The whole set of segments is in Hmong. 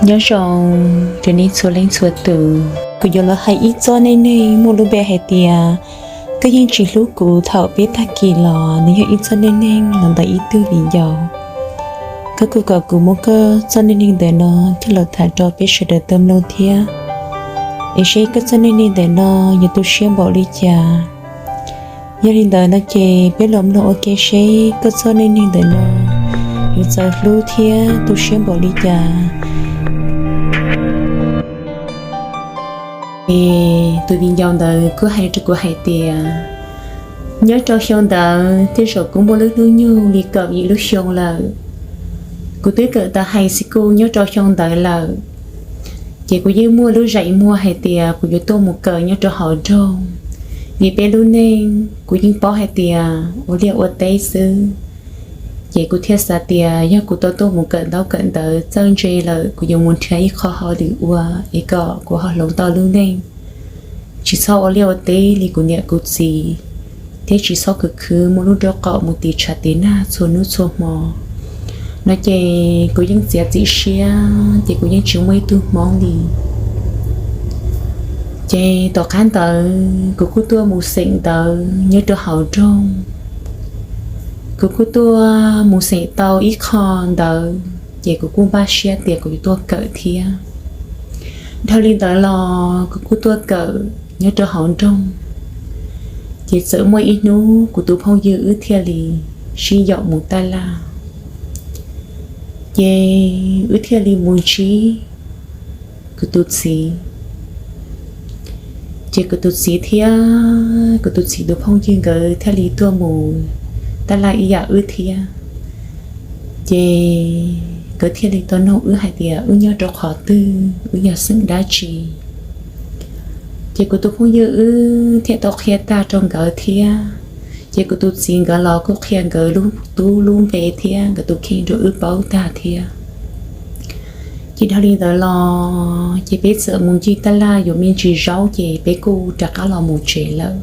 Nyob zoo rau nej txhua leej txhua tus, kuv yuav los hais ib txoj neej neeg muaj lub npe hais tias koj yeej tsis hlub kuv thaum peb tag kis los nws yog ib txoj neej neeg los ntawm ib tug viv ncaus. Koj kuj kom kuv muab koj txoj neej neeg ntawm no coj los tham rau peb sawv daws tau mloog thiab, es seb koj txoj neej neeg ntawm no yuav tu siab npaum li cas. Yog li ntawd no ces peb los mloog ua ke seb koj txoj neej neeg ntawm no yuav txawv hlub thiab tu siab npaum li cas. Es tus viv ncaus ntawd kuj hais rau kuv hais tias, nyob rau xyoo ntawd tej zaum kuv muaj lub hnub nyoog li kaum yim lub xyoo lawm. Kuv twb kawm tau high school nyob rau xyoo ntawd lawm, ces kuv yeej muaj lub zeem muag hais tias kuv yuav tuaj mus kawm nyob rau hauv nroog, vim peb lub neej kuv yeej paub hais tias ua liaj ua teb xwb. Ces kuv thiaj xav tias yog kuv tau tuaj mus kawm ntaub kawm ntawv txawj ntse lawm, kuv yuav mus nrhiav ib qho hauj lwm ua es kom kuv ho hloov tau lub neej, tsis txhob ua liaj ua teb li kuv niam kuv txiv, thiab tsis txhob khwv khwv muaj lub nraub qaum mus tiv tshav tiv nag txhua hnub txhua hmo. No ces kuv yeej txiav txim siab, ces kuv yeej tsis muaj ib tug hmoob li. Ces tom qab ntawd kuv kuj tuaj mus xeem ntawv nyob rau hauv nroog. Kuv kuj tuaj mus xeem tau ib qho ntawv, ces kuv kuj npaj siab tias kuv yuav tuaj kawm thiab. Dhau li ntawd los kuv kuj tuaj kawm nyob rau hauv nroog. Ces txawm muaj ib hnub kuv tus phooj ywg wb thiaj li sib yaum mus taj laj. Ces wb thiaj li mus ntsib kuv tus txiv. Ces kuv tus txiv thiab kuv tus txiv tus phooj ywg nkawd thiaj li tuaj mus taj laj ib yam wb thiab. Ces nkawd thiaj li tau noog wb hais tias wb nyob rau qhov twg, wb yog xeem dab tsi. Ces kuv tus phooj ywg wb thiaj tau qhia tag rau nkawd thiab. Ces kuv tus txiv nkawd los kuj qhia nkawd lub tub lub npe thiab nkawd tus kheej rau wb paub tag thiab. Ces dhau li ntawd los ces peb txawm mus ncig taj laj yuav me ntsis zaub ces peb kuj rov qab los mus tsev lawm.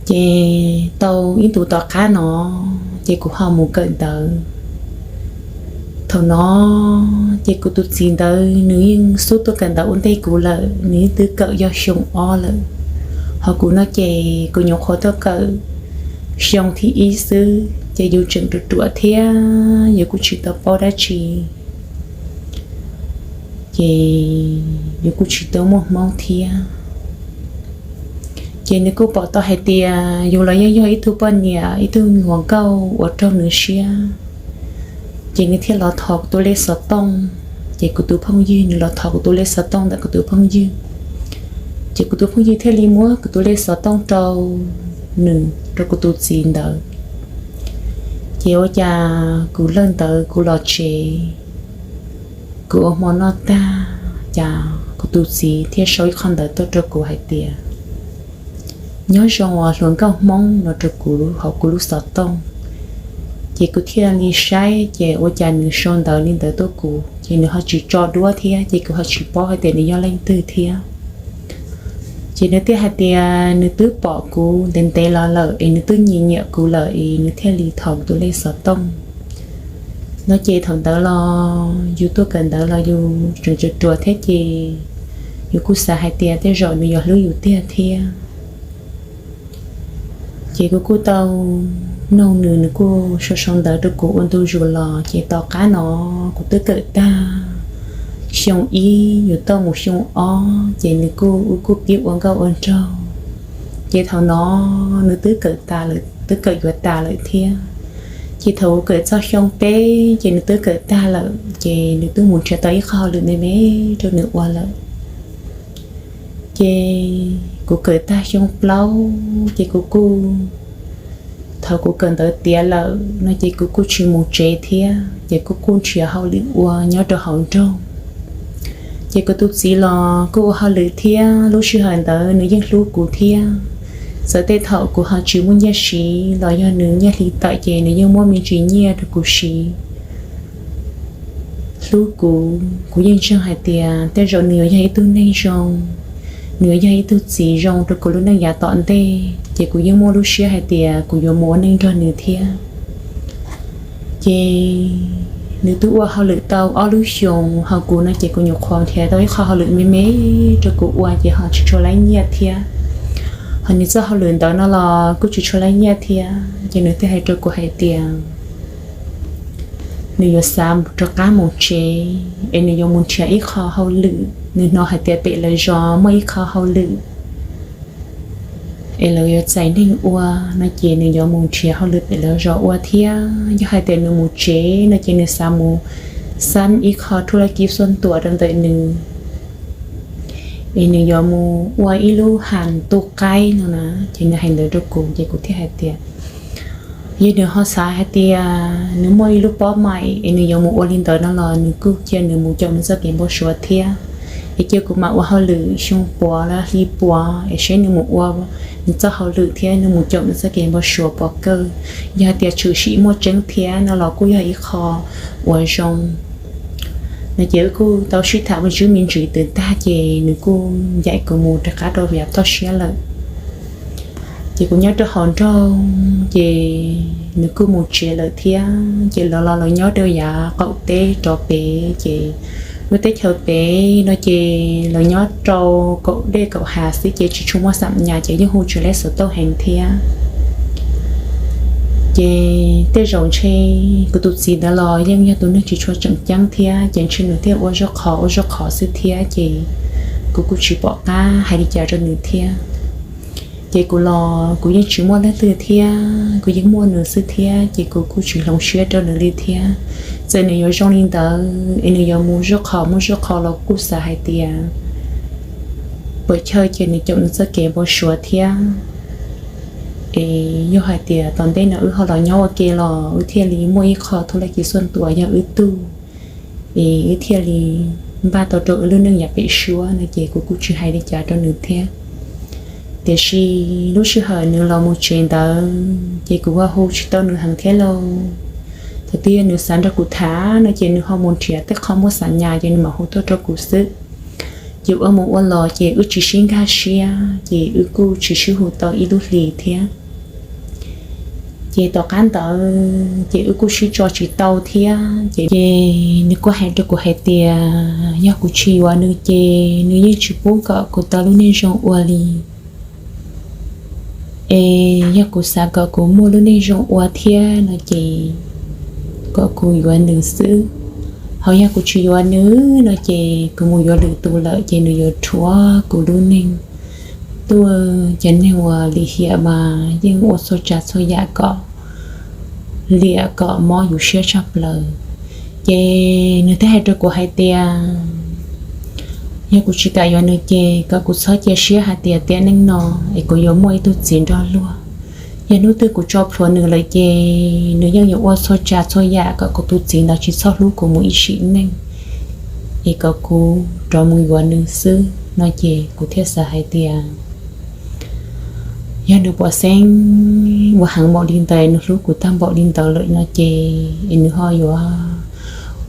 Ces tau ib ntus tom qab no ces kuv ho mus kawm ntawv. Thaum no ces kuv tus txiv ntawd nws yeej xub tuaj kawm ntawv ua ntej kuv lawm, nws yeej twb kawm yog xyoo ob lawm. Ho kuv no ces kuv nyuam qhuav tuaj kawm xyoo thib ib xwb ces yus tseem ruam ruam thiab yus kuj tsis tau paub dab tsi, ces yus kuj tsis tau muaj hmoob thiab. Ces nws kuj pom tau hais tias yus los yeej yog ib tug poj niam ib tug hluas nkauj uas raug nws siab. Ces nws thiaj los thov kuv tus lej xov tooj. Ces kuv tus phooj ywg nws los thov kuv tus lej xov tooj ntawm kuv tus phooj ywg. Ces kuv tus phooj ywg thiaj li muab kuv tus lej xov tooj rau nws, rau kuv tus txiv ntawd. Ces ua cas kuv lawm ntawd kuv los tsev, kuv ua hmo noj tag, cas kuv tus txiv thiaj sau ib qho ntawv tuaj rau kuv hais tias, nyob zoo os hluas nkauj hmoob no rau kuv hauv kuv lub xov tooj. Ces kuv thiaj li saib ces ua cas nws sau ntawv li ntawd tuaj kuv ces nws ho tsis tso duab thiab ces kuv ho tsis paub hais tias nws yog leej twg thiab. Ces nws thiaj hais tias nws twb pom kuv ntev ntev los lawm es nws twb nyiam nyiam kuv lawm es nws thiaj li thov kuv tus lej xov tooj. No ces thaum ntawd los yus tuaj kawm ntawv los yus tseem ruam ruam thiab ces yus kuj xav hais tias tej zaum nws yuav hlub yus tiag thiab. Ces kuv kuj tau noog nws, nws kuj sau sau ntawv rau kuv ua ntu zus los ces tom qab no kuv twb kawm tag xyoo ib yuav tau mus xyoo ob ces nws kuj, wb kuj pib ua nkauj ua nraug. Ces thaum no nws twb kawm tas lawm, twb kawm yuav tas lawm thiab. Ces thaum kuv kawm txog xyoo peb ces nws twb kawm tag lawm ces nws twb mus nrhiav tau ib qho hauj lwm me me rau nws ua lawm. Ces kuv kawm tag xyoo plaub ces kuv kuj, thaum kuv kawm ntawv tiav lawm no ces kuv kuj tsis mus tsev thiab ces kuv kuj nrhiav hauj lwm ua nyob rau hauv nroog. Ces kuv tus txiv los kuj ua hauj lwm thiab, lub sij hawm ntawd nws yeej hlub kuv thiab. Txawm tej thaum kuv ho tsis muaj nyiaj siv los yog nws nyiaj hli tawm ces nws yeej muab me ntsis nyiaj rau kuv siv. Hlub kuv, kuv yeej ntseeg hais tias tej zaum nws yuav yog ib tug neeg zoo, nws yuav yog ib tug txiv zoo rau kuv lub neej yav tom ntej, ces kuv yeej muaj lub siab hais tias kuv yuav mus ua neej nrog nws thiab. Ces nws twb ua hauj lwm tau ob lub xyoos hos kuv no ces kuv nyuam qhuav nrhiav tau ib qho hauj lwm me me rau kuv ua ces ho tsis tshua laib nyiaj thiab. Hos nws txoj hauj lwm ntawd no los kuj tsis tshua laib nyiaj thiab ces nws thiaj hais rau kuv hais tias nws yuav xav rov qab mus tsev es nws yuav mus nrhiav ib qho hauj lwm, nws hnov hais tias pem lawv zos muaj ib qho hauj lwm es lawv yuav txais neeg ua no ces nws yuav mus nrhiav hauj lwm pem lawv zos ua thiab. Yog hais tias nws mus tsev no ces nws xav mus xab ib qho thuj laj kib xuaj tuam rau ntawm nws es nws yuav mus ua ib lub has tuj qaib no na. Ces nws hais ntawd rau kuv ces kuv thiaj hais tias yog nws ho xav hais tias nws muaj ib lub pob maim es nws yuav mus ua li ntawd no los nws kuj cia nws mus caum nws txoj kev npau suav thiab. Es cia kuv mam ua hauj lwm xyoo puav los hli puav es seb nws mus ua nws txoj hauj lwm thiab nws mus caum nws txoj kev npau suav puas kawg. Yog hais tias tshwm sim muaj tseeb thiab no los kuj yog ib qho uas zoo no. Ces wb kuj tau sib tham me ntsis me ntsis twb tag ces nws kuj ncaim kuv mus rov qab rau yav toj siab lawm. Ces kuv nyob rau hauv nroog ces nws kuj mus tsev lawm thiab ces lawv los lawv nyob rau yav qaum teb rov pem ces lub teb chaws pem no ces lawv nyob rau kaum dej kaum hav xwb ces tsis tshua muaj xam nyas ces yeej hu tsis laib xov tooj heev thiab. Ces tej zaum ntshe kuv tus txiv ntawd los yeej yog tus neeg tsis tshua tseem ceeb thiab ces ntshe nws thiaj ua zaub qhov ua zaub qhov xwb thiab ces kuv kuj tsis pom qab hais li cas rau nws thiab. Ces kuv los kuv yeej tsis muaj leej twg thiab kuv yeej muaj nws xwb thiab ces kuv kuj tsis hloov siab rau nws li thiab. Txawm nws yuav zoo li ntawd es nws yuav mus zaub qhov mus zaub qhov los kuj xav hais tias puas chawj ces nws caum nws txoj kev npau suav thiab. Es yog hais tias tom ntej no wb ho los nyob ua ke los wb thiaj li muaj ib qho thuj laj kib xuaj tuam yog wb tug es wb thiaj li npaj tau rau wb lub neej yav pem suab no ces kuv kuj tsis hais li cas rau nws thiab. Tiam sis lub sij hawm nws los mus tsev ntawd ces kuv ho hu tsis tau nws heev thiab lauj. Thaum twg yog nws xav nrog kuv tham no ces nws ho mus nrhiav tej qho muaj xam nyas ces nws mam hu tuaj rau kuv xwb. Ces ua mus ua los ces wb tsis sib nkag siab ces wb kuj tsis sib hu tau ib lub hlis thiab. Ces tom qab ntawd ces wb kuj sib tso tsis tau thiab ces nws kuj hais rau kuv hais tias yog kuv tsis yuav nws ces nws yeej tsis pub kom kuv tau lub neej zoo ua li. Es yog kuv xav kom kuv muaj lub neej zoo ua thiab no ces kom kuv yuav nws xwb. Ho yog kuv tsis yuav nws no ces kuv mus yuav lwm tus lawm ces nws yuav rhuav kuv lub neej. Tuaj cov neeg uas lim hiam mas yeej ua txhua tsav txhua yam kom liam kom mob yus siab tshaj plaws. Ces nws thiaj hais rau kuv hais tias yog kuv tsis kam yuav nws ces kom kuv txhob cia siab hais tias tiam neej no es kuv yuav muaj ib tug txiv nrog luag. Yog hnub twg kuv tso plhuav nws lawm ces nws yeej yuav ua txhua tsav txhua yam kom kuv tus txiv ntawd tsis txhob hlub kuv mus ib sim neej, es kom kuv rov mus yuav nws xwb no ces kuv thiaj xav hais tias yog nws pom xeeb ua heev npaum li ntawd, nws hlub kuv tag npaum li ntawd lawm no ces es nws ho yuav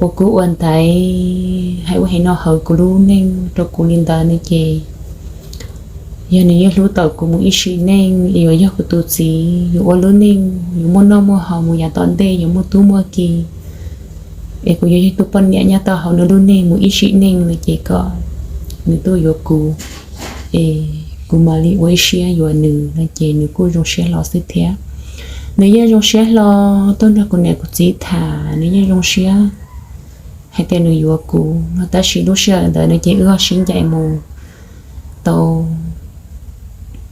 ua kub ua ntaiv hais ua heev no hauv kuv lub neej rau kuv li ntawd no ces yog nws yeej hlub tau kuv mus ib sim neej es yuav yog kuv tus txiv, yuav ua lub neej, yuav muaj noj muaj haus mus yav tom ntej, yuav muaj tub muaj ki, es kuv yuav yog tus poj niam nyob tau hauv nws lub neej mus ib sim neej no ces kom nws tuaj yuav kuv, es kuv mam li ua ib siab yuav nws no ces nws kuj zoo siab hlo xwb thiab. Nws yeej zoo siab hlo tuaj nrog kuv niam kuv txiv tham, nws yeej zoo siab hais tias nws yuav kuv no, tab sis lub sij hawm ntawd no ces wb ho sib ncaim mus tau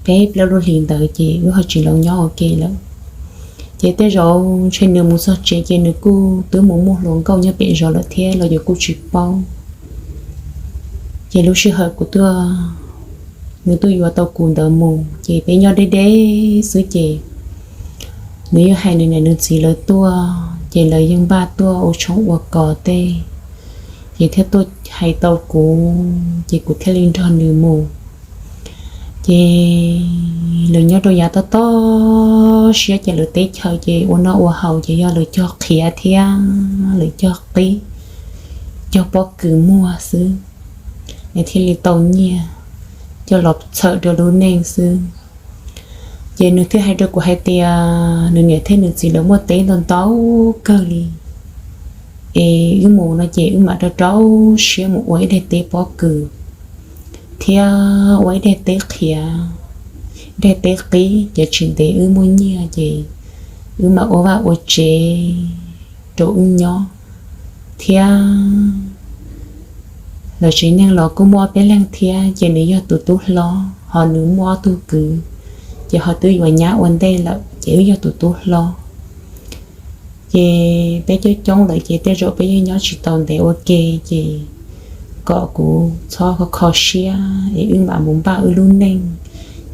peb plaub lub hlis ntawd ces wb ho tsis los nyob ua ke lawm. Ces tej zaum ntshe nws mus txog tsev ces nws kuj twb mus muaj hluas nkauj nyob pem zos lawm thiab los yus kuj tsis paub. Ces lub sij hawm kuv tuaj, nws tuaj yuav tau kuv ntawd mus ces peb nyob deb deb xwb ces nws yeej hais nws niam nws txiv lawv tuaj ces lawv yeej npaj tuaj ua tshoob ua kos tej, ces thiaj tuaj hais tau kuv ces kuv thiaj li nrog nws mus. Ces lawv nyob rau yav toj toj siab ces lawv teb chaws ces ua noj ua haus ces yog lawv cog qhiav thiab lawv cog qib, cog pob kws muag xwb, es thiaj li tau nyiaj coj los txhawm rau lub neej xwb. Ces nws thiaj hais rau kuv hais tias nws niam thiab nws txiv lawv muaj teb ntau ntau kawg li, es wb mus no ces wb mam rau rau siab mus ua ib daim teb pob kws thiab ua ib daim teb qhiav, daim teb qib ces tsis ntev wb muaj nyiaj ces wb mam ua vaj ua tsev rau wb nyob thiab. Lawv tsev neeg los kuj muaj ob peb leeg thiab ces nws yog tus tub hlob ho nws muaj ob tug kwv, ces ho twb yuav nyab ua ntej lawm ces wb yog tus tub hlob. Ces peb coob coob lawm ces tej zaum peb yeej nyob tsis tau ntev ua ke, ces kom kuv txhob kho kho siab es wb mam mus npaj wb lub neej,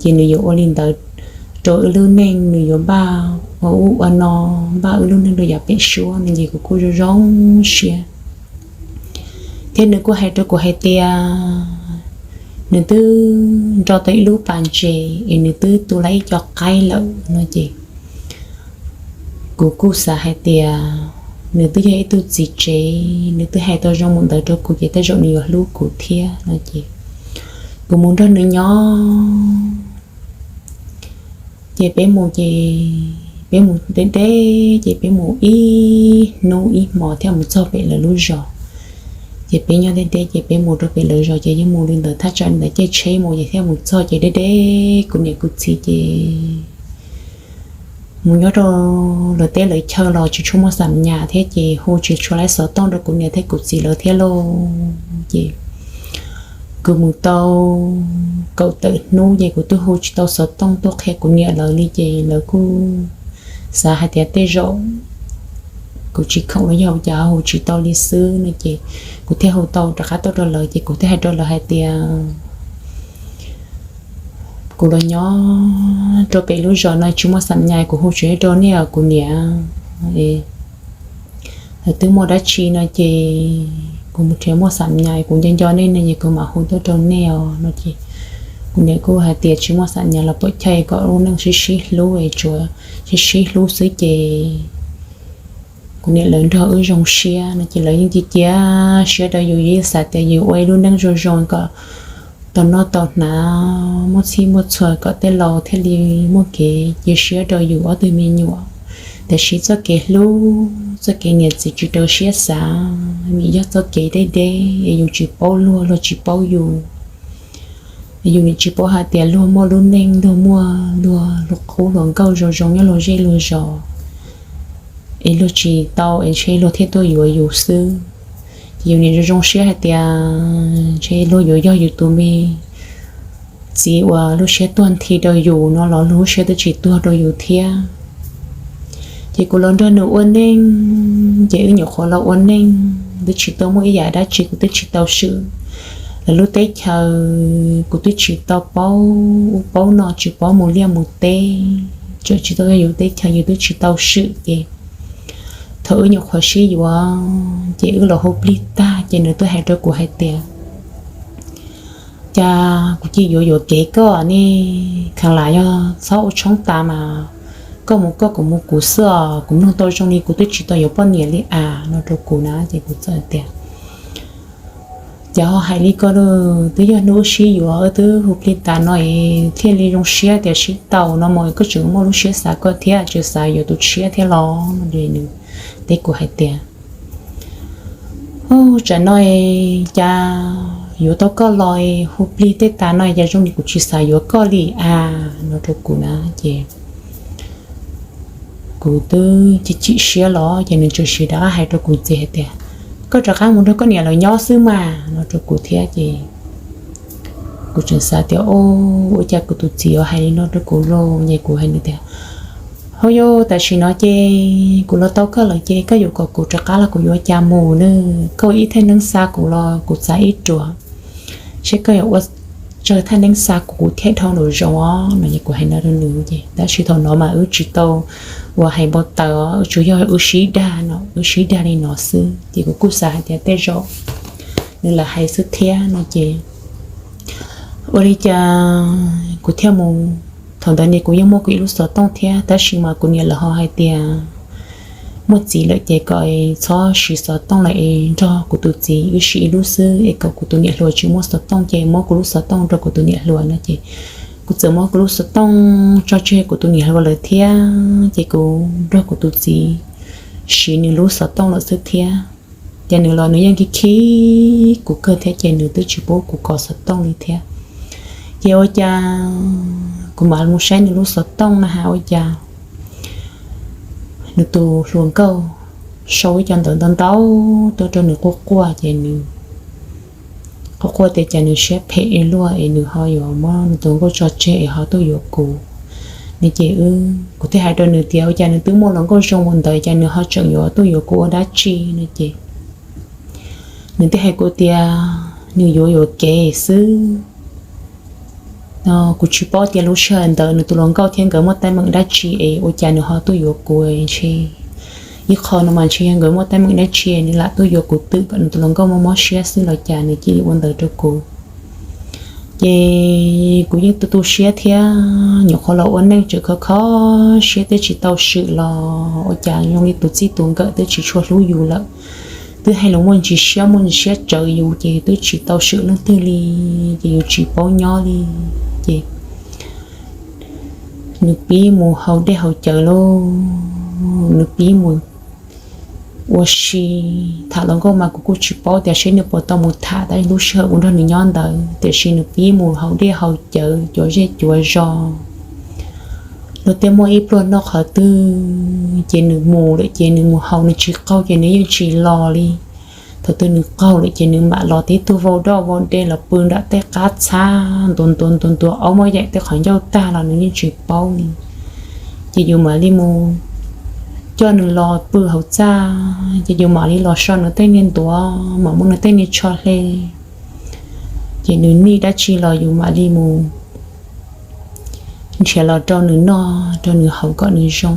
ces nws yuav ua li ntawd rau wb lub neej, nws yuav npaj ua ub ua no, npaj wb lub neej rau yav pem suab no ces kuv kuj zoo zoo siab. Thiab nws kuj hais rau kuv hais tias nws twb nrog tau ib lub pas ntses es nws twb tu lawm ib co qaib lawm no ces kuv kuj xav hais tias nws twb yog ib tug txiv tsev, nws twb hais tau zoo mus ntawd rau kuv ces tej zaum nws yuav hlub kuv thiab no ces kuv mus nrog nws nyob. Ces peb mus ces peb mus deb deb ces peb mus ib hnub ib hmo thiaj mus txog pem lawv lub zos. Ces peb nyob deb deb ces peb mus rau pem lawv zos ces yeej mus li ntawd thaj tsam li ntawd caij tsheb mus ces thiaj mus txog ces deb deb kuv niam kuv txiv ces mus nyob rau lawv teb lawv chaw los tsis tshua muaj xam nyas thiab ces hu tsis tshua laiv xov tooj rau kuv niam thiab kuv txiv lawv thiab lauj. Ces kuv mus tau kaum tawm hnub ces kuv twb hu tsis tau xov tooj tuaj qhia kuv niam lawv li ces lawv kuj xav hais tias tej zaum kuv tsis khoom los yog ua cas hu tsis tau li xwb no ces kuv thiaj hu tau rov qab tuaj rau lawv ces kuv thiaj hais rau lawv hais tias kuv los nyob rau pem lub zos no tsis muaj xam nyas, kuv hu tsis rau nej os kuv niam. Lawv twb muaj dab tsi no ces kuv mus nrhiav muaj xam nyas kuv nco nco nej no ces kuv mam hu tuaj rau nej os no ces kuv niam kuj hais tias tsis muaj xam nyas los pom chaw kom lub neej sib sib hlub es tsuas sib sib hlub xwb ces kuv niam lawv nrog wb zoo siab no ces lawv yeej cia cia siab rau yus, yeej xav tias yus ua ib lub neej zoo zoo kom tau noj tau hnav, muaj txhij muaj txhua kom tej laus thiaj li muaj kev cia siab rau yus ob tug me nyuam. Tiam sis txoj kev hlub, txoj kev niam txiv tsis rau siab xav, vim yog txoj kev deb deb es yus tsis paub luag, luag tsis paub yus. Yus nim tsis paub hais tias luag muaj lub neej, luag muaj luag qub hluas nkauj zoo zoo nyob luag zej luag zos, es luag tsis tau es ntshe luag thiaj tuaj yuav yus xwb. Ces yus nim zoo zoo siab hais tias ntshe luag yuav yog yus tus me txiv uas lub siab tuag nthi rau yus no los lub siab twb tsis tuag rau yus thiab. Ces kuv los nrog nws ua neej, ces wb nyuam qhuav los ua neej, twb tsis tau muaj ib yam dab tsi, kuv twb tsis tau swm lawv lub teb chaws, kuv twb tsis tau paub ub paub no, tsis paub mus liaj mus teb, tseem tsis tau yog yus teb chaws, yus twb tsis tau swm ces thaum wb nyuam qhuav sib yuav ces wb los hu plig tag ces nws twb hais rau kuv hais tias cas kuv cia yuav yuam kev koj ne, kheev lam yog txhob ua tshoob tas mas koj mus koj, kuv mus kuv xwb os, kuv mloog tau zoo li kuv twb tsis tau yuav poj niam li as no rau kuv na ces kuv txawm tias cas ho hais li ko, twb yog hnub wb sib yuav wb twb hu plig tas no es thiaj li zoo siab tias sib tau no mas koj tseem muaj lub siab xav koj thiab, tseem xav yuav tus tshiab thiab los no. Nws teb kuv hais tias ub tsam no es cas yuav tau koj los es hu plig tej tas no cas zoo li kuv tsis xav yuav koj li as no rau kuv na ces kuv twb chim chim siab los ces nws tseem sim rov qab hais rau kuv ntxiv hais tias koj rov qab mus nrog koj niam lawv nyob xwb mas no rau kuv thiab ces kuv tseem xav tias ua cas kuv tus txiv yuav hais li no rau kuv lauj, ces kuv hais nws tias hauj yog tam sim no ces kuv los tau koj lawm ces koj yuav kom kuv rov qab los kuv yuav cas mus ne, koj ua ib thaj neeb xa kuv los kuv txav ib ruam, seb koj yuav ua tsawg thaj neeb xa kuv kuv thiaj dhau nraum zoov os no ces kuv hais no rau nws ces tab sis thaum no mas wb tsis tau uas hais npau taws os, tsuas yog wb sib dag no, wb sib dag li no xwb ces kuv kuj xav hais tias tej zaum nws lam hais xwb thiab no ces ua li cas kuv thiaj mus, thaum ntawd ne kuv yeej muaj kuv ib lub xov tooj thiab tab sis mas kuv niam lawv ho hais tias muaj txiv lawm ces kom txhob siv xov tooj lawm es nrog kuv tus txiv wb siv ib lub xwb es kom kuv tus niam hluas tsis muaj xov tooj ces muab kuv lub xov tooj rau kuv tus niam hluas no ces kuv txawm muab kuv lub xov tooj tso tseg kuv tus niam hluas lawm thiab ces kuv nrog kuv tus txiv siv nws lub xov tooj lawm xwb thiab. Ces nws los nws yeej khib khib kuv kawg thiab ces nws twb tsis pub kuv kov xov tooj li thiab. Ces ua cas kuv mam mus saib nws lub xov tooj na has ua cas nws tus hluas nkauj sau ib co ntawv ntau ntau tuaj rau nws quaj quaj ces nws quaj quaj tias cas nws siab phem ib luaj es nws ho yuav muab nws tus nkauj tso tseg es ho tuaj yuav kuv. Nws ces kuv thiaj hais rau nws tias ua cas nws twb muaj hluas nkauj zoo ua ntawd cas nws ho tseem yuav tuaj yuav kuv ua dab tsi no ces nws thiaj hais kuv tias nws yuav yuam kev xwb. Kuv tsis paub tias lub sij hawm ntawd nws tus hluas nkauj thiab nkawd muaj teeb meem dab tsi es ua cas nws ho tuaj yuav kuv ntshe. Ib qho no mas ntshe yog nkawd muaj teeb meem dab tsi nws lam tuaj yuav kuv twm kom nws tus hluas nkauj mob mob siab xwb los cas nws cia li ua ntawd rau kuv. Ces kuv yeej tu tu siab thiab nyuam qhuav los ua neej tseem kho kho siab twb tsis tau swm los ua cas zoo li tus txij tus nkawm twb tsis tshua hlub yus lawm. Twb hais lus muaj ntsis siab muaj ntsis siab tsawv yus ces twb tsis tau swm leej twg li, ces yus tsis paub nyob li. Ces nws pib mus haus dej haus cawv lauj, nws pib mus ua si tham hluas nkauj mas kuv kuj tsis paub tias seb nws puas tau mus tham tab lub sij hawm kuv nrog nws nyob ntawd tiam sis nws pib mus haus dej haus cawv cuav zej cuav zos. Luag tej muaj ib pluag noj qhov twg ces nws mus lawm ces nws mus haus nws tsis qaug ces nws yeej tsis los li. Thaum twg nws qaug lawm ces nws mam los tib tug vau doj vau de los pw nram tej qab txhab ntuav ntuav ntuav ntuav aub muab yaim tej qhov ncauj tag los nws yeej tsis paub li. Ces yus mam li mus coj nws los pw hauv txaj ces yus mam li los so nws tej niag ntuav mam muab nws tej niag tsho hle. Ces nws nij dab tsi los yus mam li mus nrhiav los rau nws noj rau nws haus kom nws zoo.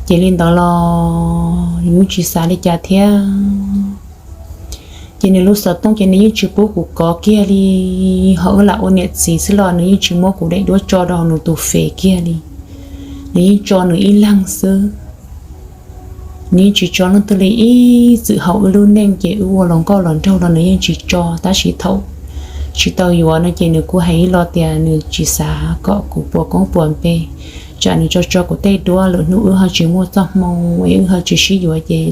Ces li ntawd los yus tsis xav li cas thiab. Ces nws lub xov tooj ces nws yeej tsis pub kuv kov kiag li, ho wb lam ua niam txiv xwb los nws yeej tsis muab kuv daim duab tso rau hauv nws tus fej kiag li. Nws yeej tso nws ib leeg xwb. Nws yeej tsis tso leej twg li ib txwm hauv wb lub neej ces wb ua los nkauj los nraug los nws yeej tsis tso tab sis thaum tsis tau yuav no ces nws kuj hais ib lo tias nws tsis xav kom kuv puas koob puas npe, tsam nws tso tso kuv tej duab lwm hnub wb ho tsis muaj txoj hmoo es wb ho tsis sib yuav ces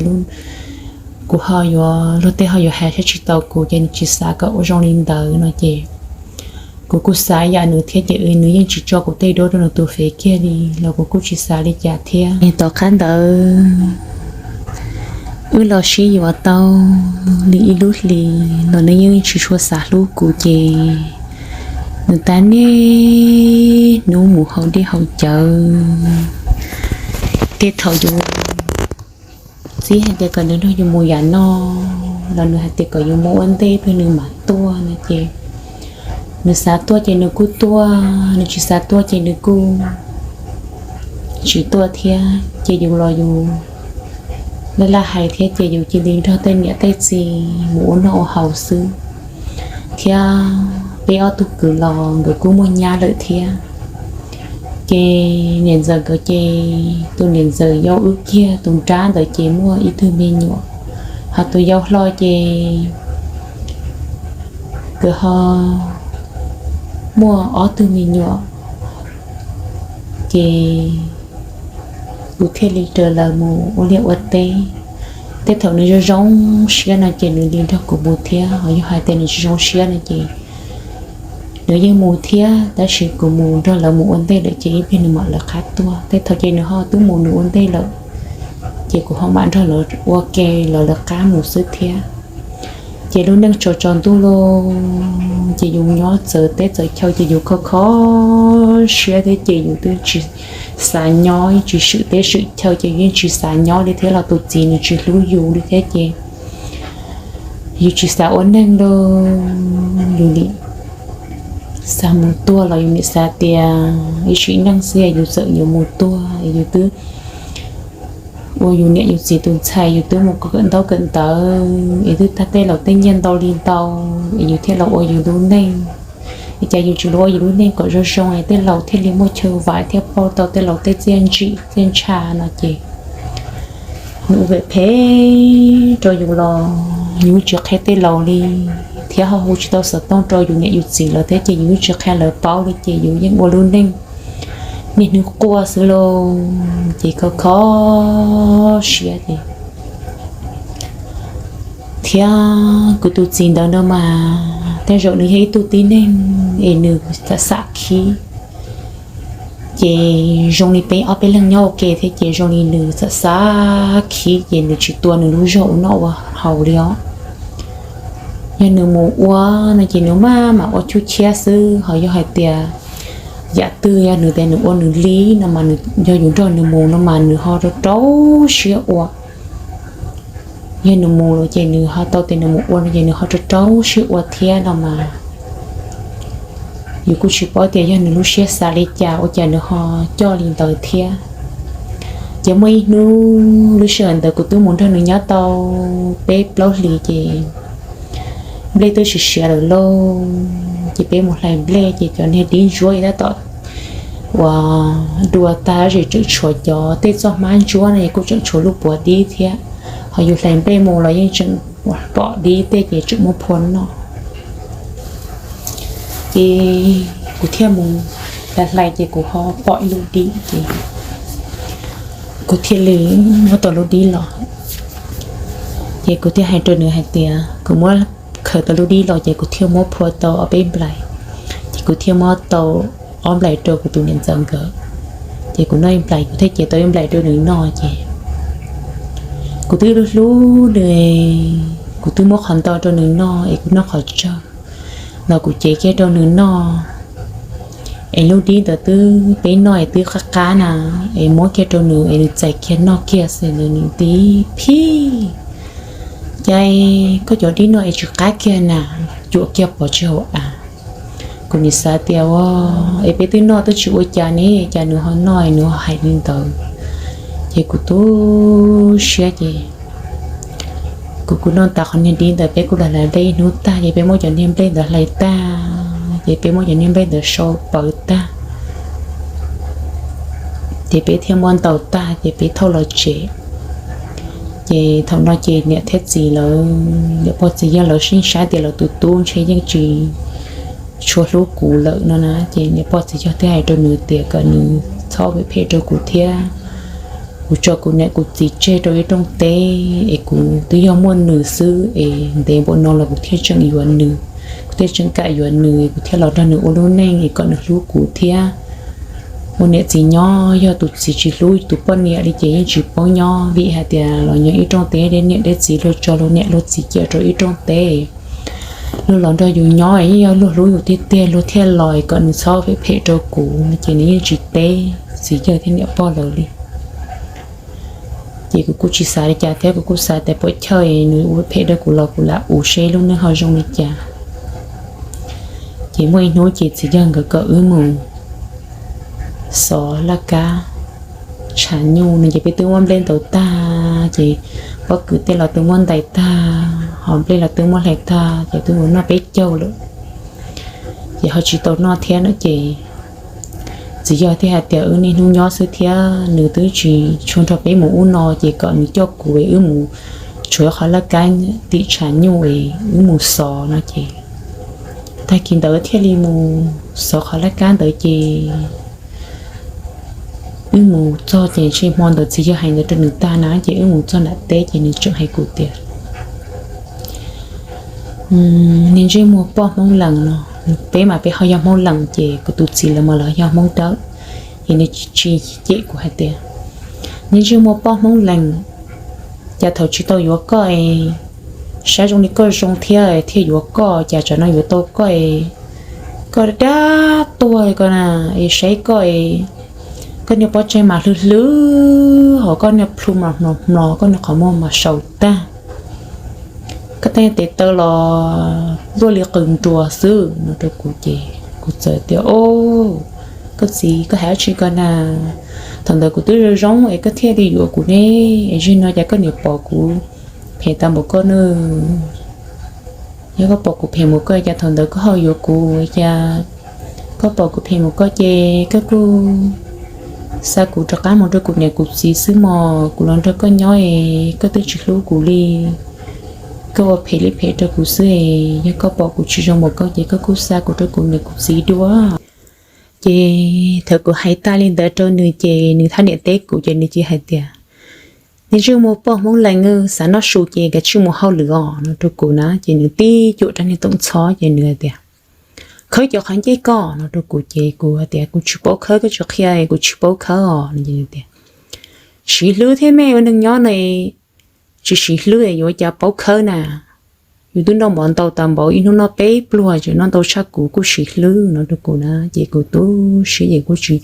kuv ho yuav luag tej ho yuav hais saib tsis taus kuv ces nws tsis xav kom ua zoo li ntawd no ces kuv kuj xav yam nws thiab ces nws yeej tsis tso kuv tej duab rau nws tus fej kiag li los kuv kuj tsis xav li cas thiab. Tom qab ntawd wb los sib yuav tau li ib lub hlis los nws yeej tsis tshua xav hlub kuv ces nws tab niaj hnub mus haus dej haus cawv. Tej thaum yus txib hais tias kom nws nrog yus mus yam no los nws hais tias kom yus mus ua ntej pliag nws mam tuaj no ces nws xav tuaj ces nws kuj tuaj, nws tsis xav tuaj ces nws kuj tsis tuaj thiab. Ces yus los yus laj laj hais thiab ces yus cia li nrog tej niam tej txiv mus ua noj ua haus xwb. Thiab peb ob tug kwv los nkawd kuj muaj nyab lawm thiab. Ces niam ntxawm nkawd ces tus niam ntxawm yau wb kiag tus nrab ntawd ces muaj ib tug me nyuam, ho tus yau hlo ces nkawd ho muaj ob tug me nyuam. Ces kuv thiaj li raws lawv mus ua liaj ua teb. Tej thaum nws zoo zoo siab no ces nws li nrog kuv mus thiab, ho yog hais tias nws tsis zoo siab no ces nws yeej mus thiab, tab sis kuv mus nrog lawv mus ua ntej lawm ces ib pliag nws mam lawv qab tuaj. Tej thaum ces nws ho twb mus nws ua ntej lawm, ces kuv ho mam nrog lawv ua ke los lawv qab mus xwb thiab. Ces lub neej tsaus tsaus ntuj lauj, ces yus nyob txawv teb txawv chaw ces yus kho kho siab thiab ces yus twb tsis xav nyob, tsis swm teb swm chaw ces yeej tsis xav nyob li thiab los tus txiv nws tsis hlub yus li thiab ces yus tsis xav ua neeg lauj, yus li xav mus tuag los yus nim xav tias ib sim neej xwb yus txawm yuav mus tuag, yus twb ua yus niam yus txiv tus ntxhais, yus twb mus kawm ntaub kawm ntawv es twb tag tej laus tej nyiaj ntau li ntau es yus thiaj los ua yus lub neej. Es cas yus tsis los ua yus lub neej kom zoo zoo es tej laus thiaj li muaj chaw vais thiab pauj tau tej laus tej txiaj ntsim txiaj ntsha no ces nws ua phem phem rau yus los yus tsis qhia tej laus li, thiab ho hu tsis tau xov tooj rau yus niam yus txiv lawm thiab ces yus tsis qhia lawv paub li ces yus yeej ua lub neej niaj hnub quaj xwb lauj. Ces kho kho siab ces Thiab kuv tus txiv ntawd no mas tej zaum nws yog ib tug tib neeg es nws xam xam khib. Ces zoo li peb ob peb leeg nyob ua ke thiab ces zoo li nws xam xam khib ces nws tsis tua nws lub zog ua noj ua haus li os. Yog nws mus ua no ces nws maj mam ua chub chab xwb, ho yog hais tias yam twg yog nws tias nws ua nws li no mas nws yog yus nrog nws mus no mas nws ho rau rau siab ua. Yog nws mus lawm ces nws ho tau tias nws mus ua no ces nws ho rau rau siab ua thiab no mas yus kuj tsis paub tias yog nws lub siab xav li cas ua cas nws ho coj li ntawd thiab. Ces muaj ib hnub lub sij hawm ntawd kuv twb mus nrog nws nyob tau peb plaub hlis ces nplej twb siav siav lawm lauj, ces peb mus hlais nplej ces cov niag dib ntsuab tab tom uas dua tag zem tseem tshuav cov tej txoj hmab ntsuab no es kuj tseem tshuav lub puav dib thiab. Ho yus hlais nplej mus los yeej tseem pom dib tej ces tseem muab phua noj. Ces kuv thiaj mus hlais hlais ces kuv ho pom ib lub dib ces kuv thiaj li muab tau lub dib los. Ces kuv thiaj hais rau nws hais tias kuv muab khaws tau lub dib los ces kuv thiaj muab phua tau ob peb nplais. Ces kuv thiaj muab tau ob nplais rau kuv tus niam ntxawm nkawd. Ces kuv noj ib nplais kuv thiaj cev tau ib nplais rau nws noj ces kuv twb hlub hlub nws, kuv twb muab qhov ntau rau nws noj es kuv noj qhov tsawg los kuv cev kiag rau nws noj. Es lub dib ntawd twb peb noj es twb qab qab na, es muab kiag rau nws es nws txais kiag noj kiag xwb ntawd nws tib phij. Cas koj cov dib no es tsis qab kiag na, cuam kiag pov tseg hauv av. Kuv nim xav tias ua es peb twb noj twb tsis ua cas ne, cas nws ho noj nws ho hais li ntawd. Ces kuv tu siab ces kuv kuj noj tas qhov niag dib ntawd, peb kuj hlais hlais nplej ib hnub tag ces peb muab cov niag nplej ntawd hlais tag ces peb muab cov niag nplej ntawd sau pawv tag ces peb thiaj muab ntaus tag ces peb thauj los tsev. Ces thaum no ces niam thiab txiv lawv, niam pog txiv yawg lawv yeej saib tias lawv tus tub ntshe yeej tsis tshua hlub kuv lawm no na. Ces niam pog txiv yawg thiaj hais rau nws tias kom nws txhob phem phem rau kuv thiab, kuv tso kuv niam kuv txiv tseg rau ib rooj teb es kuv twb yog muaj nws xwb es ntev npaum no los kuv thiaj tseem yuav nws, kuv thiaj tseem kam yuav nws, kuv thiaj los nrog nws ua lub neej es kom nws hlub kuv thiab. Ua niam txiv nyob yog tus txiv tsis hlub tus poj niam li ces yeej tsis paub nyob, vim hais tias los nyob ib rooj teb, deb niam deb txiv, luag tso luag niam luag txiv cia rau ib rooj teb, luag los nrog yus nyob yeej yog luag hlub yus tiag tiag luag thiaj los, kom nws txhob phem phem rau kuv no ces nws yeej tsis teb txiv yawg thiab niam pog lawv li. Ces kuv kuj tsis xav li cas thiab, kuv kuj xav tias puas chawj nws ua phem rau kuv los kuv lam ua seb lub neej ho zoo li cas. Ces muaj ib hnub ces txiv yawg nkawd kom wb mus xov laj kab tshav nyuj no ces peb twb muab nplej ntaus tag ces pob kws tej los twb muab ntais tag, ho nplej los twb muab hlais tag ces twb mus noj peb caug lawm. Ces ho tsis tau noj thiab no ces txiv yawg thiaj hais tias wb niaj hnub nyob xwb thiab nws twb tsis tshua nrog peb mus ub no ces kom nws coj kuv wb mus tshuav qhov laj kab tim tshav nyuj es wb mus xov no ces tag kis ntawd thiaj li mus xov qhov laj kab ntawd ces wb mus txog ces ntshe hmo ntawd txiv yawg hais ntawd rau nws tag na ces wb mus txog nram teb ces nws tseem hais kuv tias niag ntsej muag poj Hmoob Lees no, peb mas peb ho yog Hmoob Lees ces kuv tus txiv lawv mas los yog Hmoob Dawb. Ces nws tsis cem kuv hais tias niag ntsej muag poj Hmoob Lees, cas thaum tsis tau yuav koj es saib zoo li koj zoo thiab thiaj yuav koj, cas tsam no yuav tau koj es koj dab tuag ko na, es saib koj es koj niag pob tsaig mas hlwb hlwb, ho koj niag plhu mas hmlo hmlo, koj niag qhov muag mas saum tag, koj tej tes taw los luaj li qws nruas xwb no rau kuv ces kuv txawm tias o, koj txiv koj hais dab tsi ko na, thaum ntawd kuv twb zoo zoo es koj thiaj li yuav kuv ne, es zaum no cas koj niam pom kuv phem tag npaum koj ne, yog koj pom kuv phem mus koj cas thaum ntawd koj ho yuav kuv, cas koj pom kuv phem mus koj ces koj kuj xa kuv rov qab mus rau kuv niam kuv txiv xwb mog, kuv los nrog koj nyob es koj twb tsis hlub kuv li, koj ua phem li phem rau kuv xwb es yog koj pom kuv tsis zoo mus koj ces koj kuj xa kuv rau kuv niam kuv txiv dua. Ces thaum kuv hais tag li ntawd rau nws ces nws thaj niam teb kuv ces nws cia hais tias Niag ntsej muag poj Hmoob Lees, xav noj su ces kav tsij mus hauj lwm os no rau kuv na. Ces nws tib cuam rab niag toom txhob ces nws hais tias, khawb cov qhov ncej ko no rau kuv ces kuv hais tias, kuv tsis paub khawb, koj tsis qhia kuv tsis paub khawb os no. Tias, siv hlwb thiab, mej ua neeg nyob no tsis siv hlwb yuav ua cas paub khawb na. Yus twb noj mov ntau tas npaum ib hnub noj peb pluag, tseem noj ntau tshaj kuv, kuj siv hlwb no rau kuv na. Ces kuv tu siab ces kuv tsis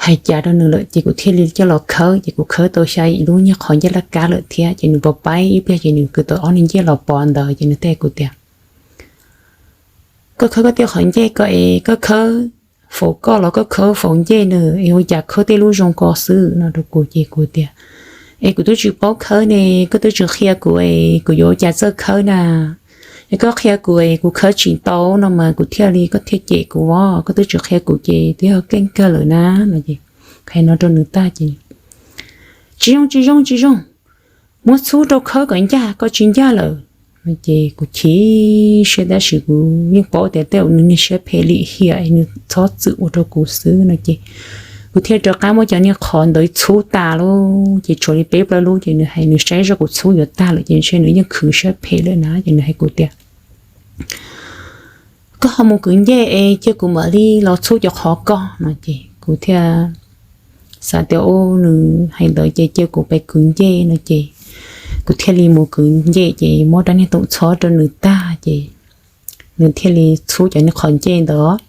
hais cas rau nws lawm ces kuv thiaj li coj los khawb. Ces kuv khawb tau xya lub niag qhov ncej laj kab lawm thiab ces nws pov paib ib pliag ces nws kwv tau ob niag ncej los pov ntawd ces nws teb kuv tias, koj khawb koj tej qhov ncej ko es koj khawb faus koj los koj khawb faus ncej na, es ua cas khawb tej lub zoo ko xwb no rau kuv. Ces kuv tias, es kuv twb tsis paub khawb ne, koj twb tsis qhia kuv es kuv yuav ua cas txawj khawb na. Es koj qhia kuv es kuv khawb tsis tau no mas kuv thiaj li, koj thiaj cem kuv os, koj twb tsis qhia kuv ces twb yog keej kawg lawm na no. Ces hais no rau nws tag ces, tsis zoo tsis zoo tsis zoo, muab txhub rau khawb kom ncaj, koj tsis ncaj lawm. Ces kuv chim siab tab sis kuv yeej paub tias tej zaum nws niag siab phem lim hiam, nws txhob txwm ua rau kuv xwb no. Ces kuv thiaj rov qab muab cov niag qhov ntawd txhub tas lawm ces tshuav li peb plaub lub ces nws hais nws saib zoj kuv txhub yuav tag lawm ces ntshe nws yeej khwv siab phem lawm na. Ces nws hais kuv tias, koj ho mus kwv ncej es cia kuv mam li los txhub cov qhov ko no. Ces kuv thiaj xav tias, u, nws hais ntawd ces cia kuv pem kwv ncej no. Ces kuv thiaj li mus kwv ncej ces muab rab niag toom txhob rau nws tag ces nws thiaj li txhub cov niag qhov ncej ntawd.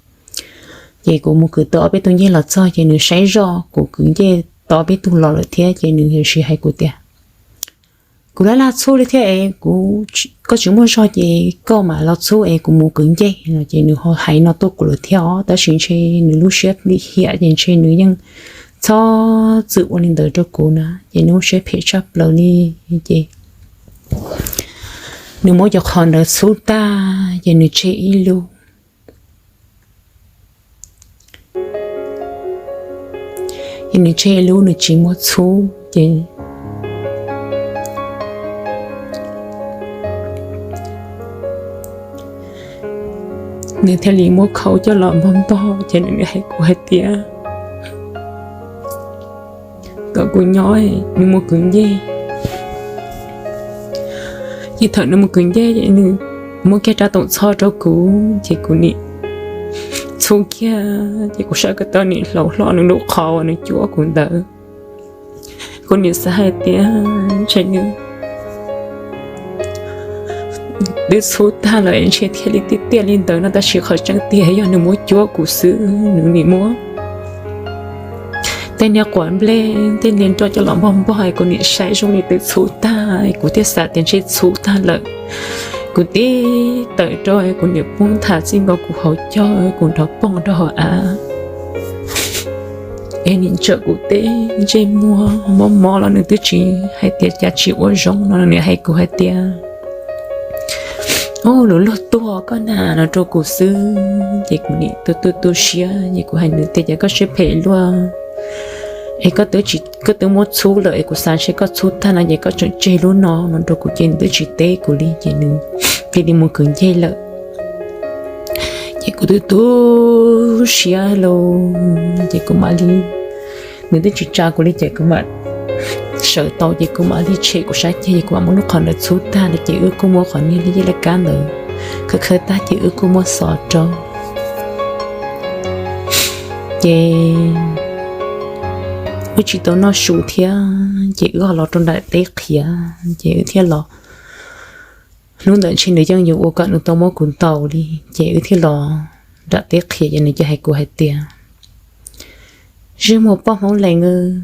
Ces kuv mus kwv tau ob peb tug ncej los txog ces nws saib zoj kuv kwv ncej tau ob peb tug los lawm thiab ces nws yuav siv hais kuv tias, kuv laj laj txhub li thiab es kuv, koj tsis muaj zog ces koj mam los txhub es kuv mus kwv ncej no. Ces nws ho hais no tuaj kuv lawm thiab os, tab sis ntshe nws lub siab lim hiam ces ntshe nws yeej txhob txwm ua li ntawd rau kuv na. Ces nws lub siab phem tshaj plaws li ces nws muab cov qhov ntawd txhub tag ces nws tseg ib lub ces nws tseg ib lub nws tsis muab txhub ces nws thiaj li muab khau coj los npog npog ces nws hais kuv hais tias kom kuv nyob, nws mus kwv ncej. Ces thaum nws mus kwv ncej es nws muab kiag rab toom txhob rau kuv ces kuv nim txhub kiag ces kuv saib ko taw nim hlauv hlo nws lub qhov uas nws cuab kuv ntawd. Kuv nim xav hais tias ntshe nws twb txhub tag lawm ntshe thiaj li tiaj tiaj li ntawd no, tab sis qhov tseeb tiag yog nws muab cuab kuv xwb. Nws nim muab tej niag quav nplej tej niag nroj coj los npog npog, kuv nim saib zoo li twb txhub tag, kuv thiaj xav tias ntshe txhub tag lawm. Kuv tib tawm rau kuv nim poob tham txij nkaus kuv hauv caug, kuv nrov poog rau hauv av es nim ntsawm kuv tej ntsej muag mob mob los nws twb tsis hais tias cas tsis ua zoo no, nws hais kuv hais tias, u, luag luag tuag koj na no rau kuv xwb. Ces kuv nim tu tu tu siab ces kuv hais nws tias, cas koj siab phem luaj es koj twb muab txhub lawm es kuv xav ntshe koj txhub tag no ces koj tseem tseg lub no no rau kuv ces nws twb tsis teb kuv li ces nws cia li mus kwv ncej lawm. Ces kuv tu tu siab lauj, ces kuv mam li, nws twb tsis tsa kuv li ces kuv mam sawv tau ces kuv mam li tshem kuv sab ceg ces kuv mam muab lub qhov ntawd txhub tag lawm ces wb kuj muab qhov niag li yej laj kab ntawd khawb khawb tag ces wb kuj muab xov rau. Ces wb tsis tau noj su thiab ces wb ho los rau nram teb qhiav ces wb thiaj los, hnub ntawd ntshe nws yeej yuav ua kom nws tau muab kuv ntaus li ces wb thiaj los nram teb qhiav ces nws cia hais kuv hais tias, Zej muag poj Hmoob Lees,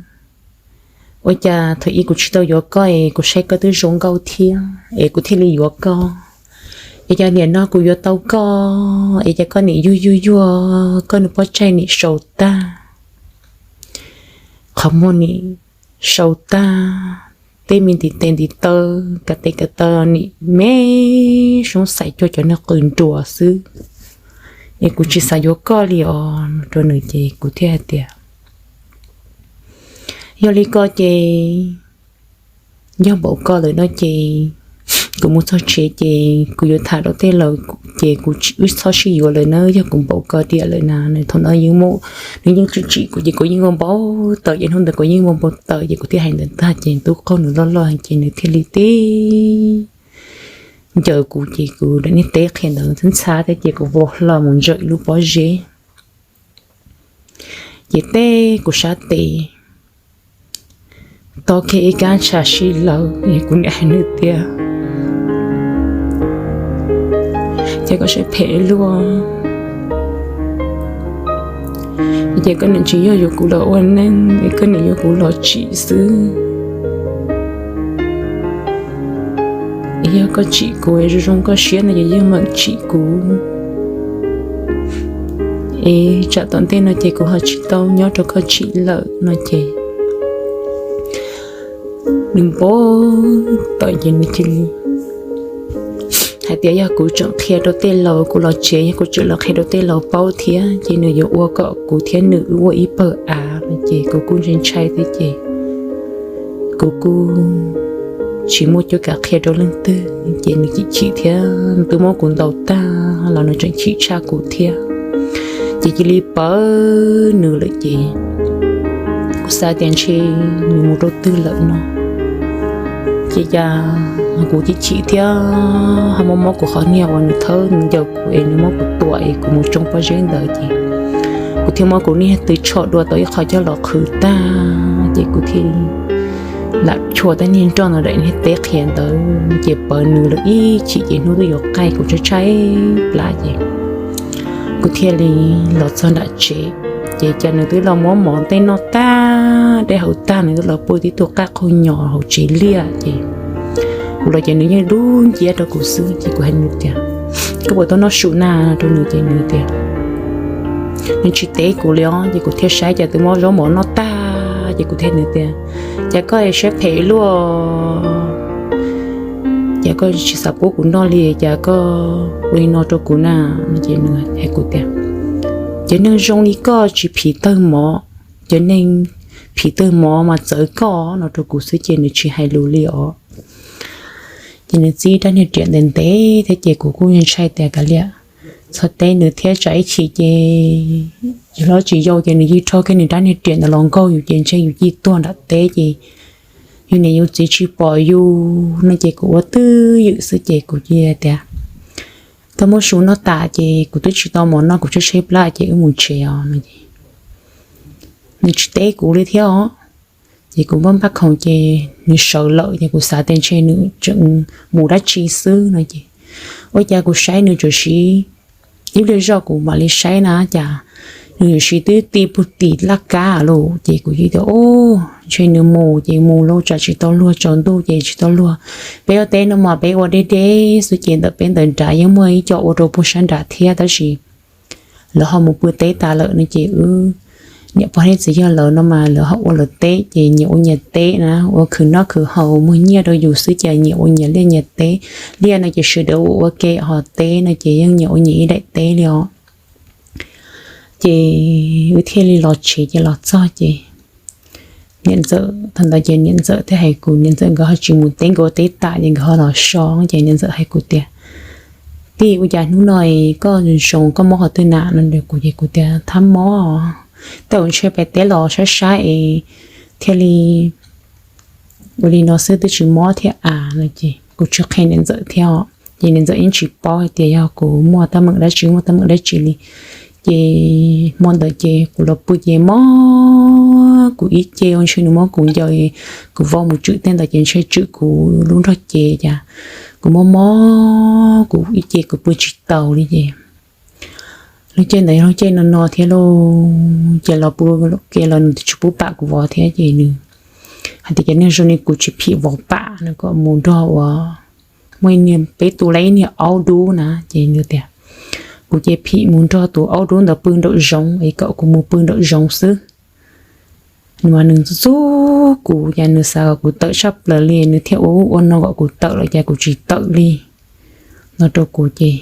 ua cas thaum ub kuv tsis tau yuav koj es kuv saib koj twb zoo nkauj thiab es kuv thiaj li yuav koj. Es cas niam no kuv yuav tau koj es cas koj nim yuag yuag yuag, koj nws pob tsaig nim sau tag, qhov muag nim sau tag, tej me ntiv tes ntiv taw, kav tes kav taw nim me soob xais cuag cov niag qws nruas xwb. Es kuv tsis xav yuav koj li os no rau nws ces kuv thiaj hais tias, yog li ko ces yog npaum ko lawm no ces kuv mus txog tsev ces kuv yuav tham rau tej laus ces kuv wb txhob sib yuav lawm na, yog kuv npau ko diam lawm na. Nws thaum no yeej, nws yeej tsim tsim kuv ces kuv yeej npau npau taws ces hnub ntawd kuv yeej npau npau taws ces kuv thiaj hais ntawd tag ces tub qaug nws loj loj ces nws thiaj li tib ncaws kuv ces kuv daim niag teb qhia ntawd ntxhab ntxhab thiab ces kuv vau hlo mus ntsaws ib lub pob zeb. Ces teb kuv sab tes, tau kiag ib kab tsha sib law, kuv niam hais nws tias, ces koj saib phem luaj, ces koj niam tsis yog yuav kuv los ua neej, koj niam yuav kuv los tsim xwb. Yog koj tsim kuv zoo zoo koj siab no ces yeej meem tsim kuv, es tsam tom ntej no ces kuv ho tsis tau nyob rau koj tsim lawm no ces nws npau taws ces nws cia li hais tias yog kuv tseem qhia rau tej laus, kuv los tsev yog kuv tseem los qhia rau tej laus paub thiab ces nws yuav ua kom kuv thiab nws wb ua ib pawg av no ces kuv kuj ntshai ntshai thiab ces kuv kuj tsis muaj cuab kav qhia rau leej twg ces nws chim chim thiab twb muab kuv ntaus tag los nws tseem chim tshaj kuv thiab. Ces cia li pawv nws lawm ces kuv xav tias ntshe nws mus rau twg lawm no ces cas kuv chim chim thiab ho muab mob kuv qhov niag uas nws thawb ncaws kuv es nws muab kuv tuam es kuv mus tsoo pob zeb ntawd ces kuv thiaj muab kuv niag tw tsho dua tau ib qho coj los qhwv tag ces kuv thiaj lam chua tej niag nroj ntawd daim niag teb qhia ntawd ces pawv nws lawm ib chim ces hnub twb yuav qaij kuv tshaib tshaib plab ces kuv thiaj li los txog nram tsev ces cas nws twb los muab mov tej noj tag dej haus tag nws twb los pw tib tug qab qaug nyos hauv tsev liaj ces kuv los ces nws yeej dub nciab rau kuv xwb ces kuv hais nws tias, koj puas tau noj su na? Rau nws ces nws tias nws tsis teb kuv li os ces kuv thiaj saib cas twb muab zaub mov noj tag ces kuv thiaj nws tias, cas koj siab phem luaj, cas koj tsis xav pub kuv noj li, cas koj ua li no rau kuv na? Ces nws hais kuv tias, cov neeg zoo li koj tsis phim tawg mov, cov neeg phim tawg mov mas txawv koj no rau kuv xwb ces nws tsis hais lus li os. Ces nws txib rab niag riam ntev ntev thiab ces kuv kuj ntshai tias kav liam txhob teb nws thiab tsam ib chim ces yus hlob tsis yau ces nws yeej rho kiag nws rab niag riam ntawd los nkaug yus ces ntshe yus cia tuag nram teb ces yus niam yus txiv tsis pom yus no ces kuv ua twj ywm xwb ces kuv cia tias, koj muab su noj tas ces kuv twb tsis tau mov noj kuv tshaib tshaib plab ces wb mus tsev os no ces nws tsis teb kuv li thiab os. Ces kuv npaj npaj khoom ces nws sawv lawm ces kuv xav tias ntshe nws tseem mus dab tsi xwb no ces ua cas kuv saib nws tsuas siv ib pliag zoj kuv mam li saib na cas nws yuav siv twb ti puag tim laj kab lawm ces kuv cia tias, ntshe nws mus ces mus lauj, tsam tsis tau luag tsaus ntuj ces tsis tau luag. Peb ua teb no mas peb ua deb deb xwb ces ntawm peb ntawm nrad yeej muaj ib co ua rau puag sab nrad thiab tab sis lawv ho mus pw teb tas lawm no ces wb niam pog niam txiv yawg lawv no mas lawv ho ua lawv teb ces nyias ua nyias teb na, ua khwv noj khwv haus muag nyiaj rau yus xwb ces nyias ua nyias liaj nyias teb. Liaj no ces sawv daws ua ua ke, ho teb no ces yeej nyias ua nyias ib daim teb li os. Ces wb thiaj li los tsev ces los txog ces niam ntxawm thaum ntawd ces niam ntxawm thiaj hais kuv, niam ntxawm nkawd ho tsis mus teb, nkawd ua teb tas ces nkawd ho los so ces niam ntxawm hais kuv tias, tij, ua cas hnub no koj zoo zoo koj mob qhov twg na no kuv ces kuv tias thab mob, tej zaum ntshe pem teb los saib saib es thiaj li ua li no xwb twb tsis mob thiab a no ces kuv tsis qhia niam ntxawm thiab os ces niam ntxawm yeej tsis paub hais tias yog kuv muaj teeb meem dab tsi muaj teeb meem dab tsi li. Ces hmo ntawd ces kuv los pw ces mob kuv ib ce ua ntshe nws muab kuv ncaws, kuv vau mus tswm tej ntawd ces ntshe tswm kuv lub nrog cev cas kuv mob mob kuv ib ce kuv pw tsis taus li ces lub caij ntawd yog lub caij no no thiab lauj ces los pw ke los nws twb tsis pub pam kuv vov thiab ces nws hais tias cov neeg zoo li kuv tsis phim vov pam no kom mus nrog uas muaj ib niag peb tu lawm ib niag aub dub na ces nws tias kuv ces phim mus nrog tus aub dub ntawd pw nraum zoov es kom kuv mus pw nraum zoov xwb. Nws mas nws ntxub ntxub kuv ces nws xav kom kuv tawm tshaj plaws li nws thiaj ua ub ua no kom kuv tawm los ces kuv tsis tawm li no rau kuv ces